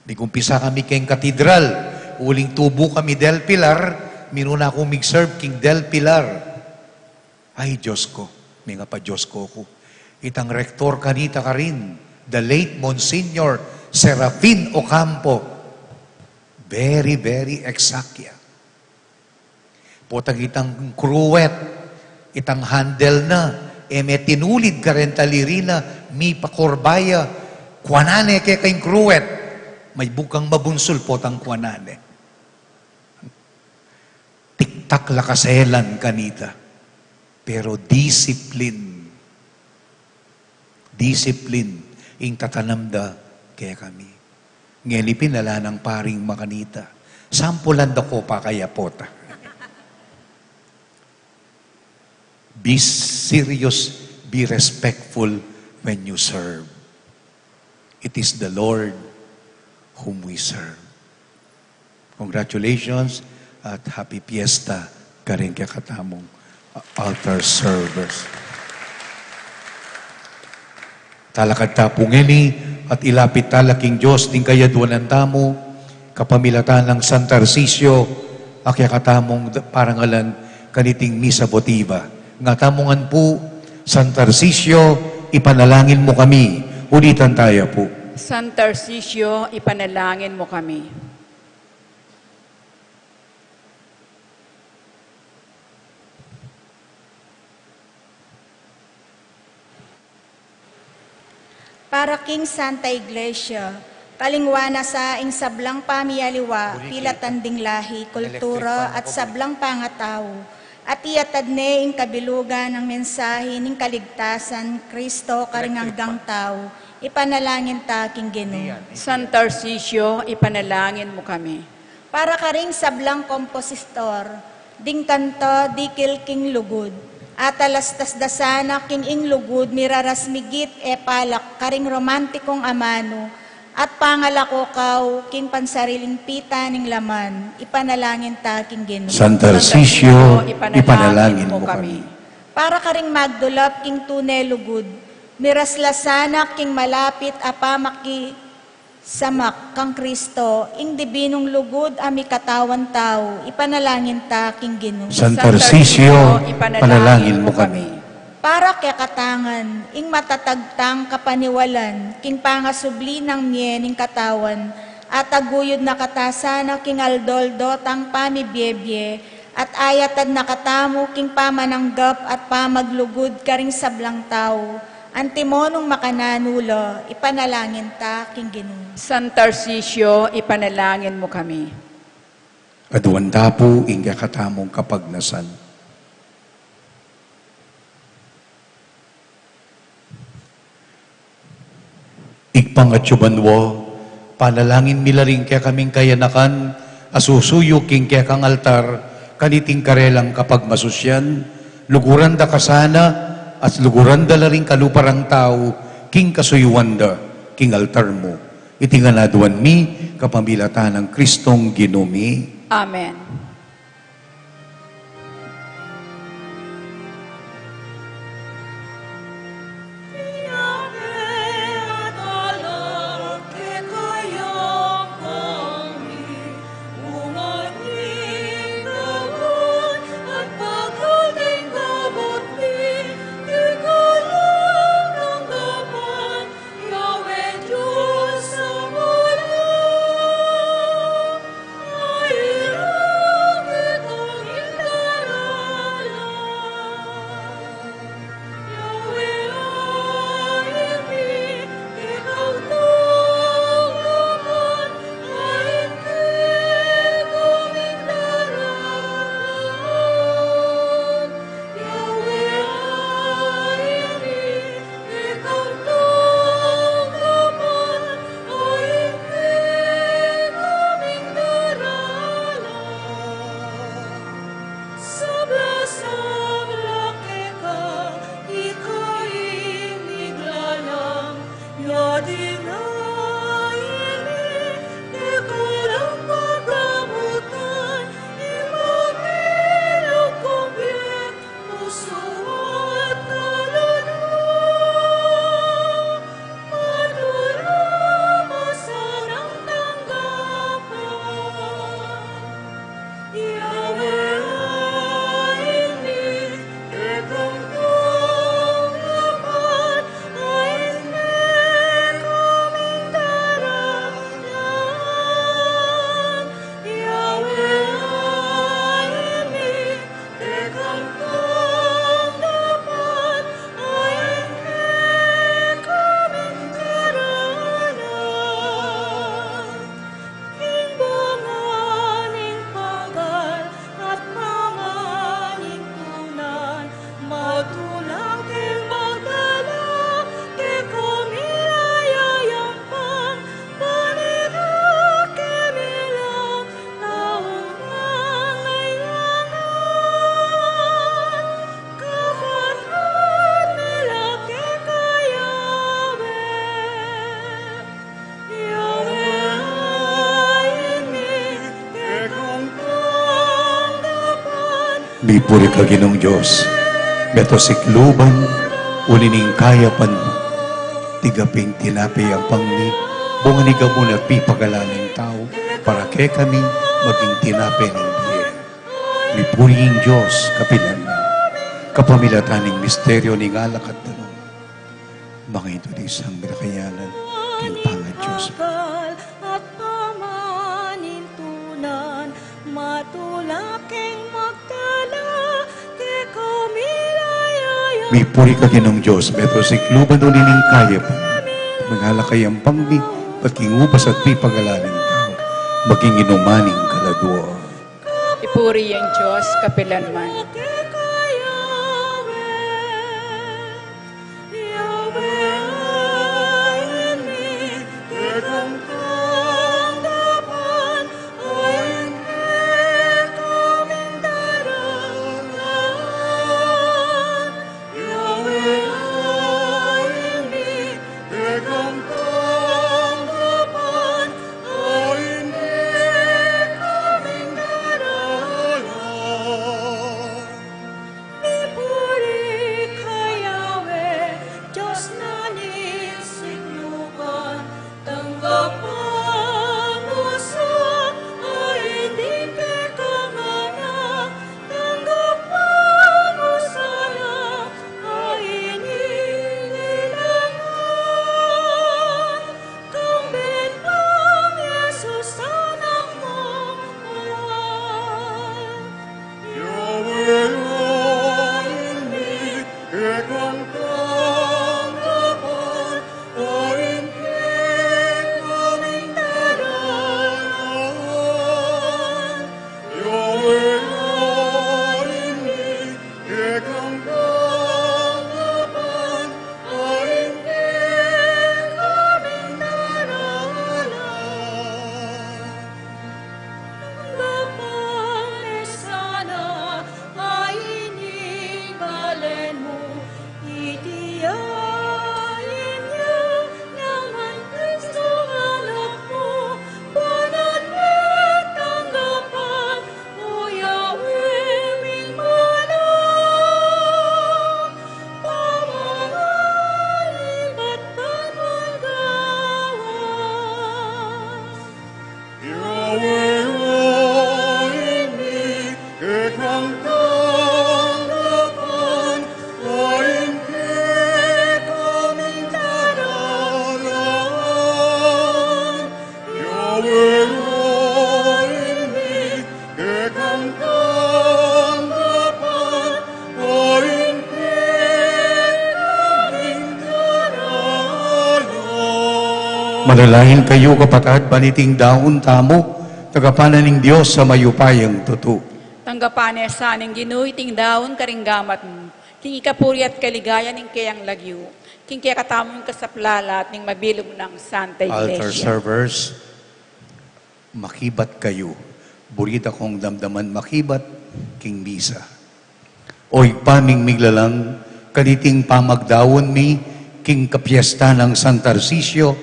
Migumpisa kami keng katedral, uling tubu kami Del Pilar, minuna kung mig-serve king Del Pilar. Ay, Diyos ko, mengapaDiyos ko ku. Itang rektor kanita karin, the late Monsignor Serafin Ocampo. Very, very exact ya. Potang itang cruet, itang handle na, e me tinulid kareng taliri na, mipakurba ya, kuanan ne keka ing cruet, maibukang mabunsul potang kuanan ne. Tiktak la kaselan kanita, pero discipline. Discipline ing tatanam da kekami. Ngeni pin ala nang paring makanita. Sampulan da ko pa kaya pota. Be serious, be respectful when you serve. It is the Lord whom we serve. Congratulations at happy fiesta karing kekatamung altar servers. Talakad ta pu ngeni at ilapit tala king Dios ding kayadwanan tamu, kapamilatan nang San Tarcisio, a kekatamung d-, parangalan kaniting misa votiva. Nga tamu ngan pu, San Tarcisio, ipanalangin mu kami. Ulitan taya pu. San Tarcisio, ipanalangin mu kami. Para king Santa Iglesia, kalingwan na sa ing sablang pamialiwa, pilatan ding lahi, kultura, at sablang pangatau, at iyatad ne ing kabilugan nang mensahe ning kaligtasan, Kristo, karing anggang tau, ipanalangin ta king Ginu. San Tarcisio, ipanalangin mu kami. Para karing sablang kompositor, ding kanta dikil king lugud, atalastas da sana king ing lugud miraras migit e palak karing romantikong amanu, at pangalako kau king pansariling pita ning laman, ipanalangin ta king Ginu. San Tarcisio, ipanalangin mu kami. Para karing magdulap king tune lugud, miras la sana king malapit a pamaki- samak kang Kristo, ing dibinung lugud a mikatawan tau, ipanalangin ta king Ginu. San Tarcisio, ipanalangin mu kami. Para kekatang ngan, ing matatag tang kapaniwalan, king pangasubli nang mie ning katawan, at aguyud na kata sana king aldo-aldo tang pamibiebie, at ayatad na katamu king pamananggap at pamaglugud karing sablang tau, antimo nung makananu la, ipanalangin ta king Ginu. San Tarcisio, ipanalangin mu kami. Aduan ta pu ing kekatamung kapagnasan. Ibpa mi atsu ka banua, panalangin mi la ring kekaming kayanakan a susuyu king kekang altar, kaniting karelang kapagmasusian, luguran da ka sana, at luguran da la ring kalupa rang tau, king kasuyuan da, king altar mu. Iti ngan aduan mi, kapamilatan nang Kristong Ginu mi. Amen. Mipuri ka, Ginung Dios, meto sikluban, uli ning kayapan mu, tigaping tinape ampang mi, bunga ning gabun at pipagalan ning tau, para kekami maging tinape ning bie. Mipuri ing Dios kapilan man, kapamilatan ning misteryo ning alak at danum. Mangituti sang milakayanan king pangaDios. Akal at pamanintunan, matulak king magdala, kekami layaya. Mipuri ka, Ginung Dios, meto sikluban uli ning kayapan, mangala kaya ampang mi, at king ubas at pipagalan ning tau, maging inuman ning kaladua. Ipuri ing Dios kapilan man. Mipuri ka Yahweh, Dios na ning sikluban, tanggapan mu sa ain ding kekang anak, tanggapan mu sa ain ililangan. Kang Bentang Jesus, anak mu, Yahweh, ain mi, kekang tanggapan, ain kekang daralan. Yahweh, ain mi, kekang tanggapan, ain kekang daralan. Tanggapan ne sana ain ing balen mu, iti ya ing naman Kristo anak mu, banan me tanggapan, O Yahweh ming balang, pamangalimbat ban mu gawan. Yahweh, ain mi, kekang tanggapan, ain kekang daralan. Yahweh, ain mi, kekang tanggapan, ain kekang daralan. Manalangin kayu, kapatad, ban iting daun tamu, tanggapan na ning Dios a mayupayang tutu. Tanggapan ne sa ning Ginu iting daun karing gamat mu, king ikapuri at kaligayan ning keyang lagyu, king kekatamung kasaplalan at ning mabilug nang Santa Iglesia. Altar servers, makibat kayu. Buri da kung damdaman makibat king misa. O Ibpa ming miglalang, kaniting pamagdaun mi king kapiestan nang San Tarcisio,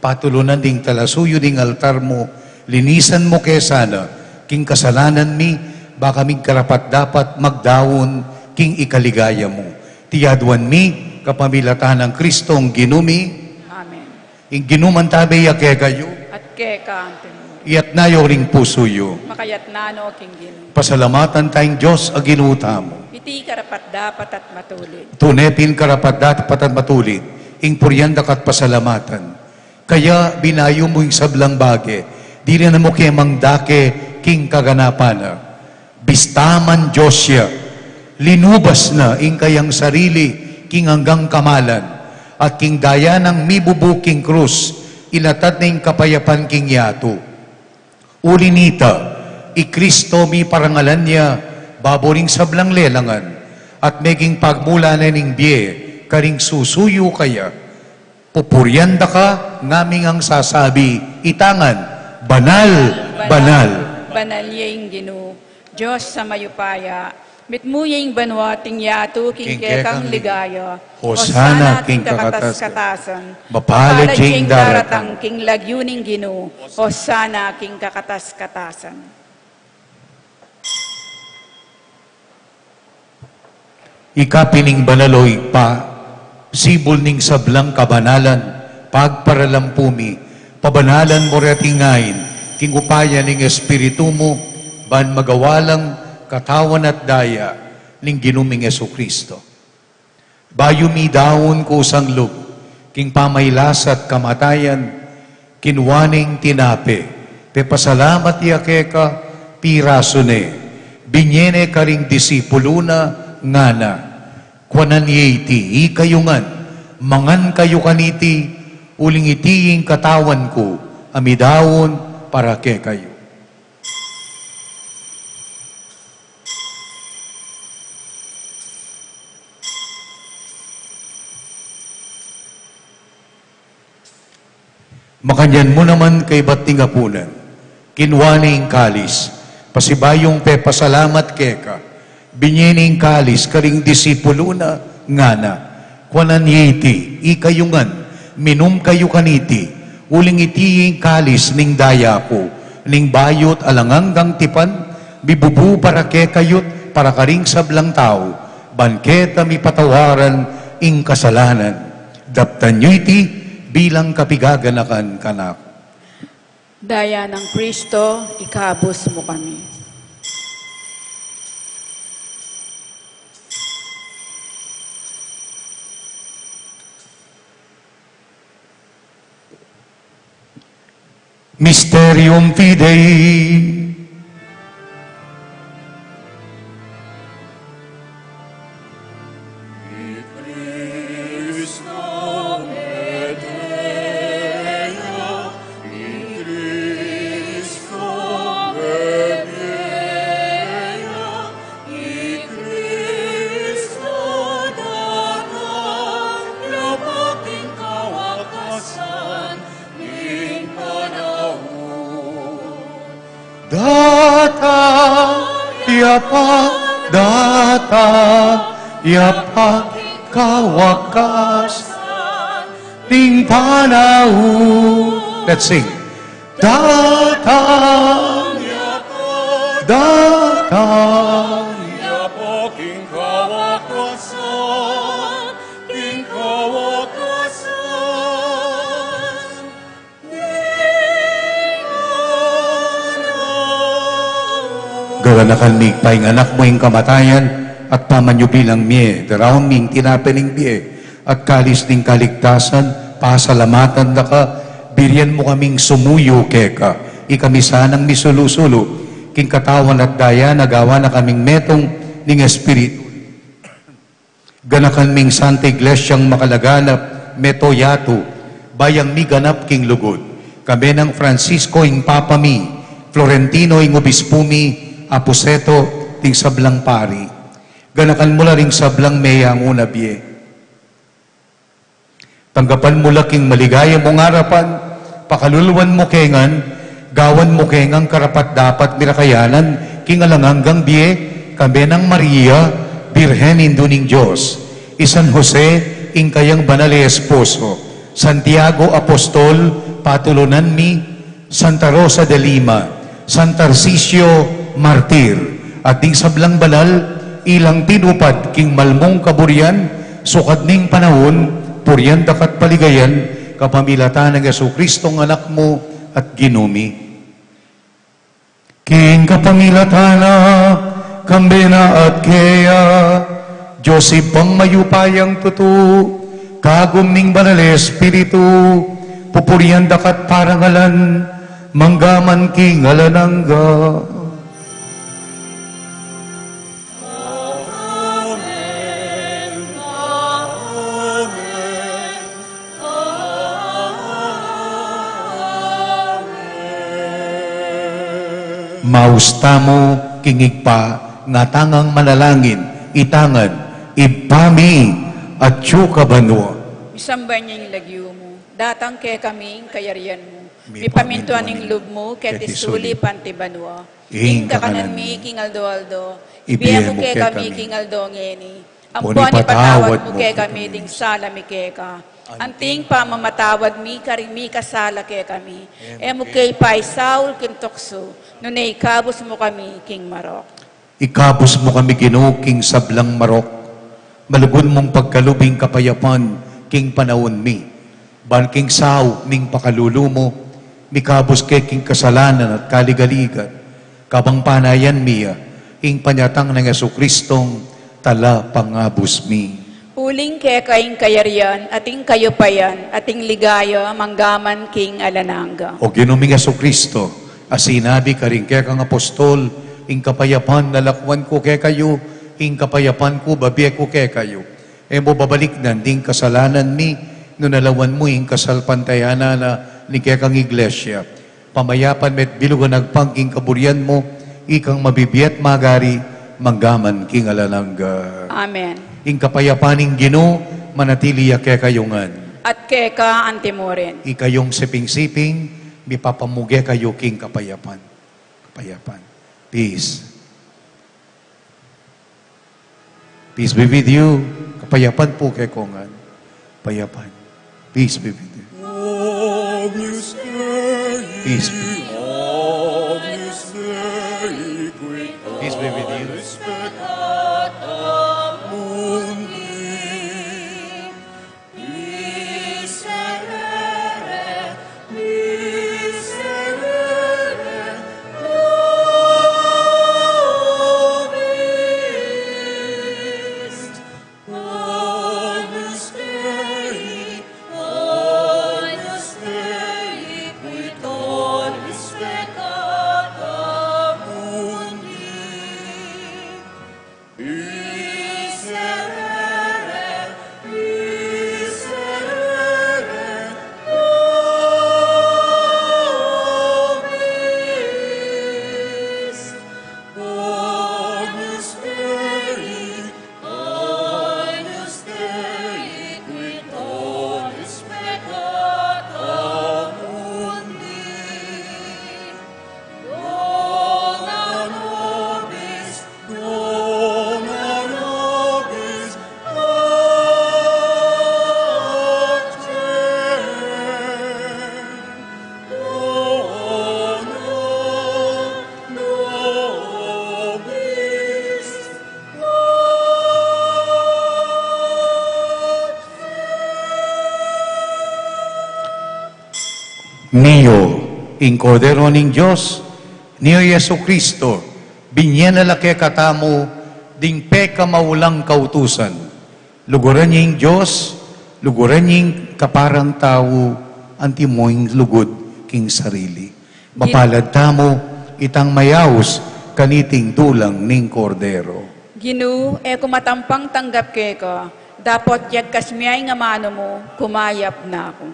patulunan ding talasuyu ding altar mu, linisan mu ke sana king kasalanan mi, ba kaming karapat-dapat magdaun king ikaligaya mu. Iti aduan mi kapamilatan nang Kristong Ginu mi. Amen. Ing Ginu mantabe ya kekayu. At keka antimu rin. Iyatas yu ring pusu yu. Makayatas no king Ginu. Pasalamatan taya ing Dios a Ginu tamu. Iti karapat-dapat at matulid. Tune pin karapat-dapat at matulid ing purian daka at pasalamatan. Kaya binayu mu ing sablang bage, dirinan mu ke mang dake king kaganapan na. Bista man Dios ya, linubas na ing kayang sarili king anggang kamalan, at king daya nang mibubu king krus, inatad na ing kapayapan king yatu. Uli nita, i Kristo miparangalan ya babo ring sablang lelangan, at meging pagmula na ning bie karing susuyu kaya. Pupurian daka ngaming sasabi, ita ngan, banal, banal. Banal ya ing Ginu, Dios a mayupaya. Mitmu ya ing banua at ing yatu king kekang ligaya. Hosana king kakatas-katasan. Mapalad ya ing daratang king lagyu ning Ginu. Hosana king kakatas-katasan. Ika pin ing banal, o Ibpa, sibul ning sablang kabanalan, pagparalampu mi, pabanalan mu reting ain, king upaya ning Espiritu mu, ban magawa lang katawan at daya ning Ginu ming Jesucristo. Bayu midaun kusang lub king pamailasa at kamatayan, kinua ne ing tinape, pepasalamat ya keka, pirasu ne, binye ne karing disipulu na, ngana: Kuanan ye iti ikayu ngan, mangan kayu kaniti, uling iti ing katawan ku a midaun para kekayu. Makanyan mu naman kaybat ning apunan, kinua ne ing kalis, pasibayung pepasalamat keka, binye ne ing kalis karing disipulu na, ngana: Kuanan ye iti ikayu ngan, minum kayu kaniti, uling iti ing kalis ning daya ku, ning bayu't alang anggang tipan, mibubu para kekayu't para karing sablang tau, ban keta mipatawaran ing kasalanan. Daptan yu iti bilang kapigaganakan kanaku. Daya nang Kristo, ikabus mu kami. Mysterium Fidei. Datang ya pa, datang ya pa, kawakasan ning panaun. Let's sing. Datang ya pa, datang ya pa, king kawakasan, king kawakasan. Gaganakan mi, Ibpa, ing Anak mu king kamatayan, at pamanyubilang mie, daraun mi ing tinape ning bie at kalis ning kaligtasan, pasalamatan da ka, birian mu kaming sumuyu keka, ikami sanang misulu-sulu king katawan at daya na gawa na kaming metung ning Espiritu. Ganakan ming Santa Iglesiang makalaganap, meto yatu, bayang miganap king lugud. Kami nang Francisco ing Papa mi, Florentino ing Obispu mi, Apuseto, ding sablang pari. Ganakan mu la ring sablang meyangu na bie. Tanggapan mu la king maligaya mung arapan, pakaluluan mu ke ngan, gawan mu ke ngan karapat-dapat mirakayanan king alang anggang bie, kami nang Maria, Birhen Indu ning Dios, i San Jose, ing kayang banal a esposo, Santiago Apostol, patulunan mi, Santa Rosa de Lima, San Tarcisio Martir, at ding sablang banal, ilang tinupad king malmung kaburian, sukad ning panaun, purian da ka't paligayan, kapamilatan nang Jesucristong Anak mu at Ginu mi. King kapamilatan na, kambe na at keya, Dios Ibpang mayupayang tutu, kagum ning Banal a Espiritu, pupurian da ka't parangalan, mangga man king alang angga. Maus tamu king Ibpa, ngatang manalangin, itang Ibpa mi, atyu ka banua. Misamban ya ing lagyu mu, datang kekami ing kayarian mu, mipamintuan ing lub mu, keti sulip anti banua. Ing kakanan mi king aldo-aldo, ibie mu kekami king aldo ngeni. Ampon ipatawad mu kekami ding sala mi keka, anti ing pamamatawad mi karing mikasala kekami. E mu ke paisaul king tuksu, nune ikabus mu kami king marok. Ikabus mu kami, Ginu, king sablang marok, Malugud mung pagkalub ing kapayapan king panaun mi. Ban king saup ning pakalulu mu, mikabus ke king kasalanan at kaligaligan, kabang panayan mi ya ing panyatang nang Jesucristong Talapangabus mi. Uling keka ing kayarian, at ing kayupayan, at ing ligaya, manggaman king alang angga. O Ginu ming Jesucristo, a sinabi karing kekang apostol, ing kapayapan lalakwan ku kekayu, ing kapayapan ku bibie ku kekayu. E mu babalikdan ding kasalanan mi, nune lawan mu ing kasalpantayanan na ning kekang Iglesia. Pamayapan me at bilugan agpang king kaburian mu, ikang mabibie at magari, manggaman king alang angga. Amen. Ing kapayapan ning Ginu, manatili ya kekayu ngan. At keka anti murin. Ikayung siping-siping, mipapamuge kayu king kapayapan. Kapayapan. Peace. Peace be with you. Kapayapan pu kekongan. Kapayapan. Peace be with you. Peace be with you. Peace be with you. Nio ing Kordero ning Dios, nio i Jesucristo, binye na la kekatamu ding pekamaulang kautusan. Luguran ya ing Dios, luguran ya ing kaparang tau, antimo ing lugud king sarili. Mapalad tamu, itang mayaus kaniting dulang ning Kordero. Ginu, e ku matampang tanggap keka, dapot yagkas me ing amanu mu, kumayap na ku.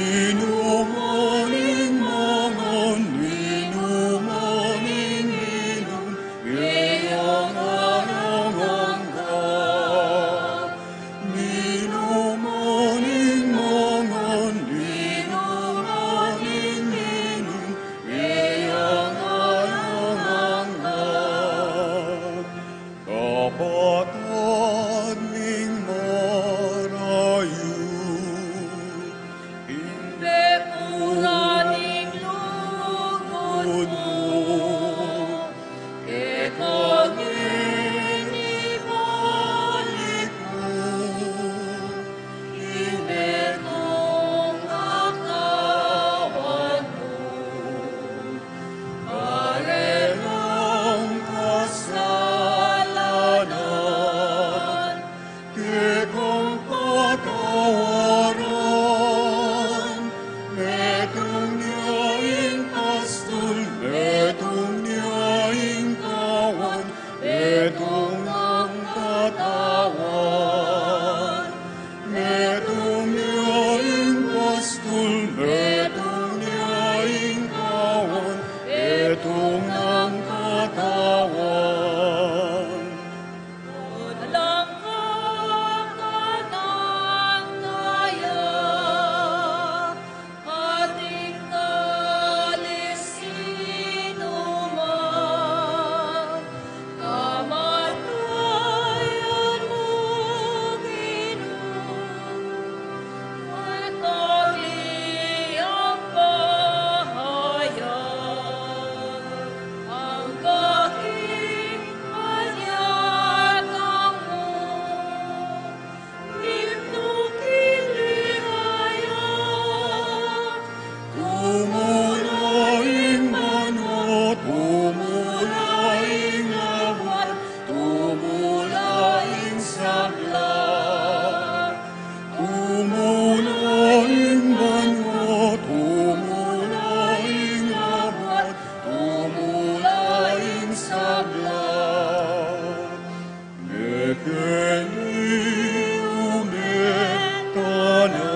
Inuman ing mangan, inuman ing minum, ngeni alang angga. Inuman ing mangan, inuman ing minum, ngeni alang angga. Kapatad ming marayu, ing pepura ning lugud mu, keka ngeni ibalik mu, ing metung a katawan mu. Karelang kasalanan, kekang patawaran, metung ne ing pastul, metung ne ing kawan, metung nang katawan. Metung ne ing pastul, metung ne ing kawan, metung nang katawan. Alang angga. Ating kalis inuman, kamatayan mu minum, at ating bahayag, angga king panyatang mu. Tumula ing banua, tumula ing labuad, tumula ing sabla. Tumula ing banua, tumula ing labuad, tumula ing sabla. Mekeni ume tana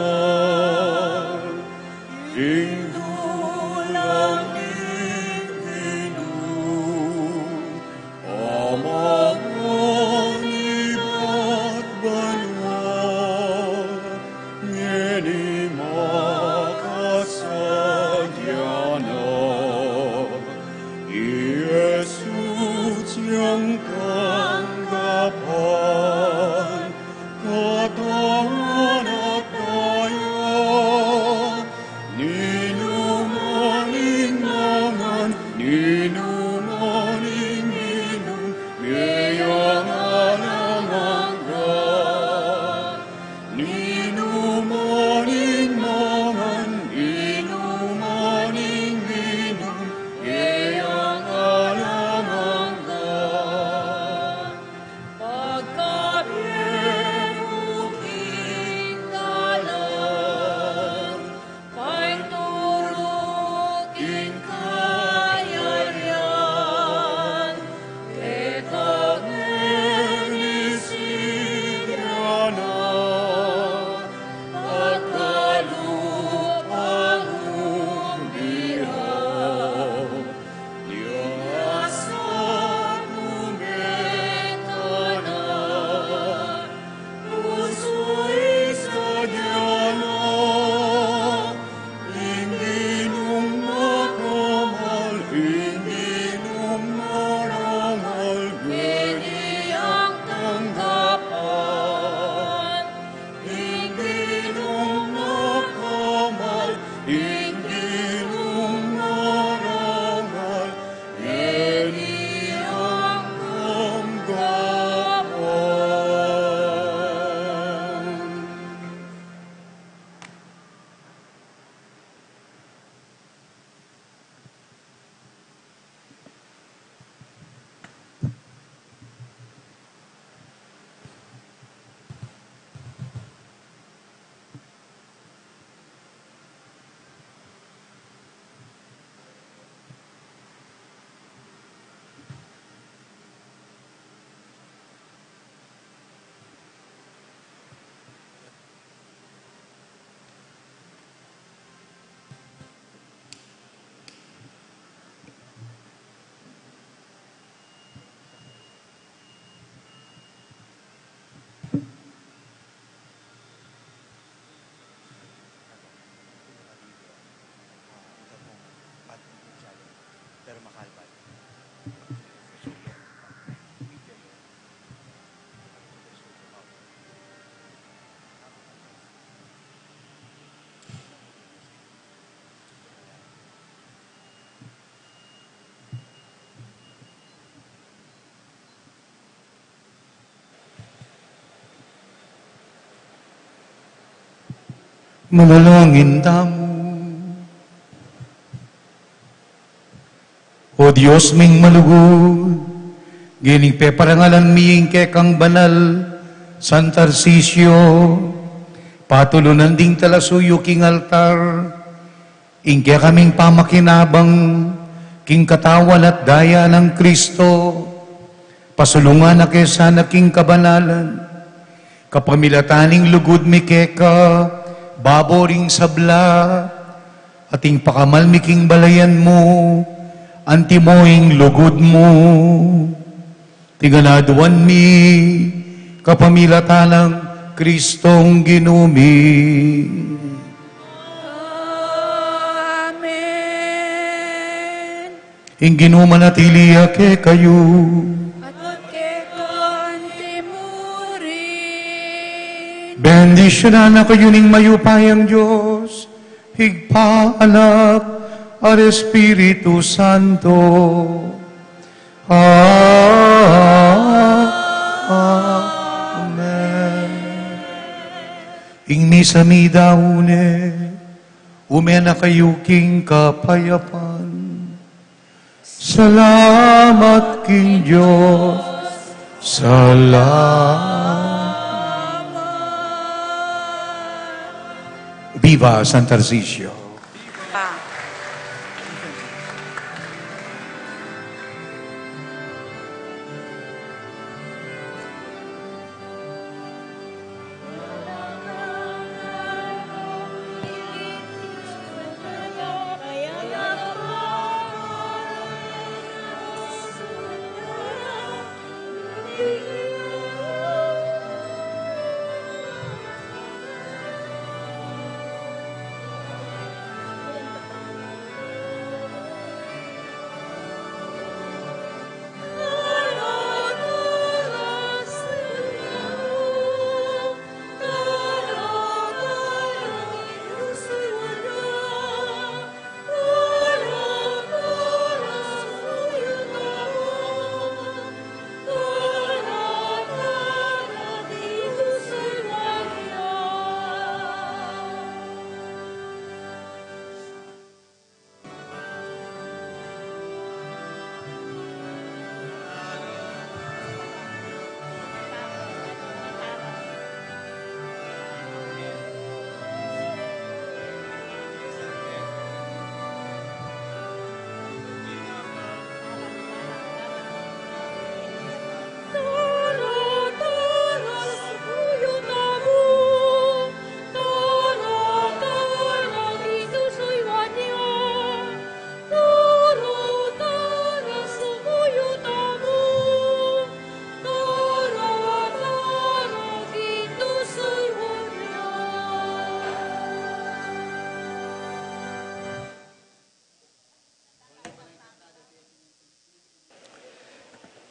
ing dulang ning minum, amangan ibat banua, ngeni makasadya na. I Jesus yang tanggapan, katawan at daya, ninuman ing mangan, ninuman ing minum, ngeni alang angga. Ninuman ing mangan, ninuman ing minum, ngeni alang angga. Pagkabie mu king dalan, painturu king kayarian, keka ngeni sibyan na, at kalupa mu bie. Ing asat mu mekana, pusu ing sadya na, ing minum makamal, ing minum marangal, ngeni yang tanggapan. Ing minum makamal, ing minum marangal, ngeni yang tanggapan. Manalangin tamu. O Dios ming malugud, ngening peparangalan mi ing kekang banal San Tarcisio, patulunan ding talasuyu king altar, ing kekaming pamakinabang king katawan at daya nang Kristo, pasulungan na ke sana king kabanalan, kapamilatan ning lugud mi keka, babo ring sabla, at ing pakamal mi king balayan mu, antimo ing lugud mu. Iti ngan aduan mi, kapamilatan nang Kristong Ginu mi. Amen. Ing Ginu manatili ya kekayu. At keka mu rin. Bendisyunan na kayu ning mayupayang Dios, Ibpa, Anak, at Espiritu Santo. Amen. Ing misa mi daun ne, ume na kayu king kapayapan. Salamat king Dios. Salamat. Viva San Tarcisio.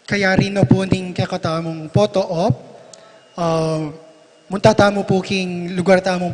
Kayari na pu ning kekatamung photo op, ah, munta tamu pu king lugar tamung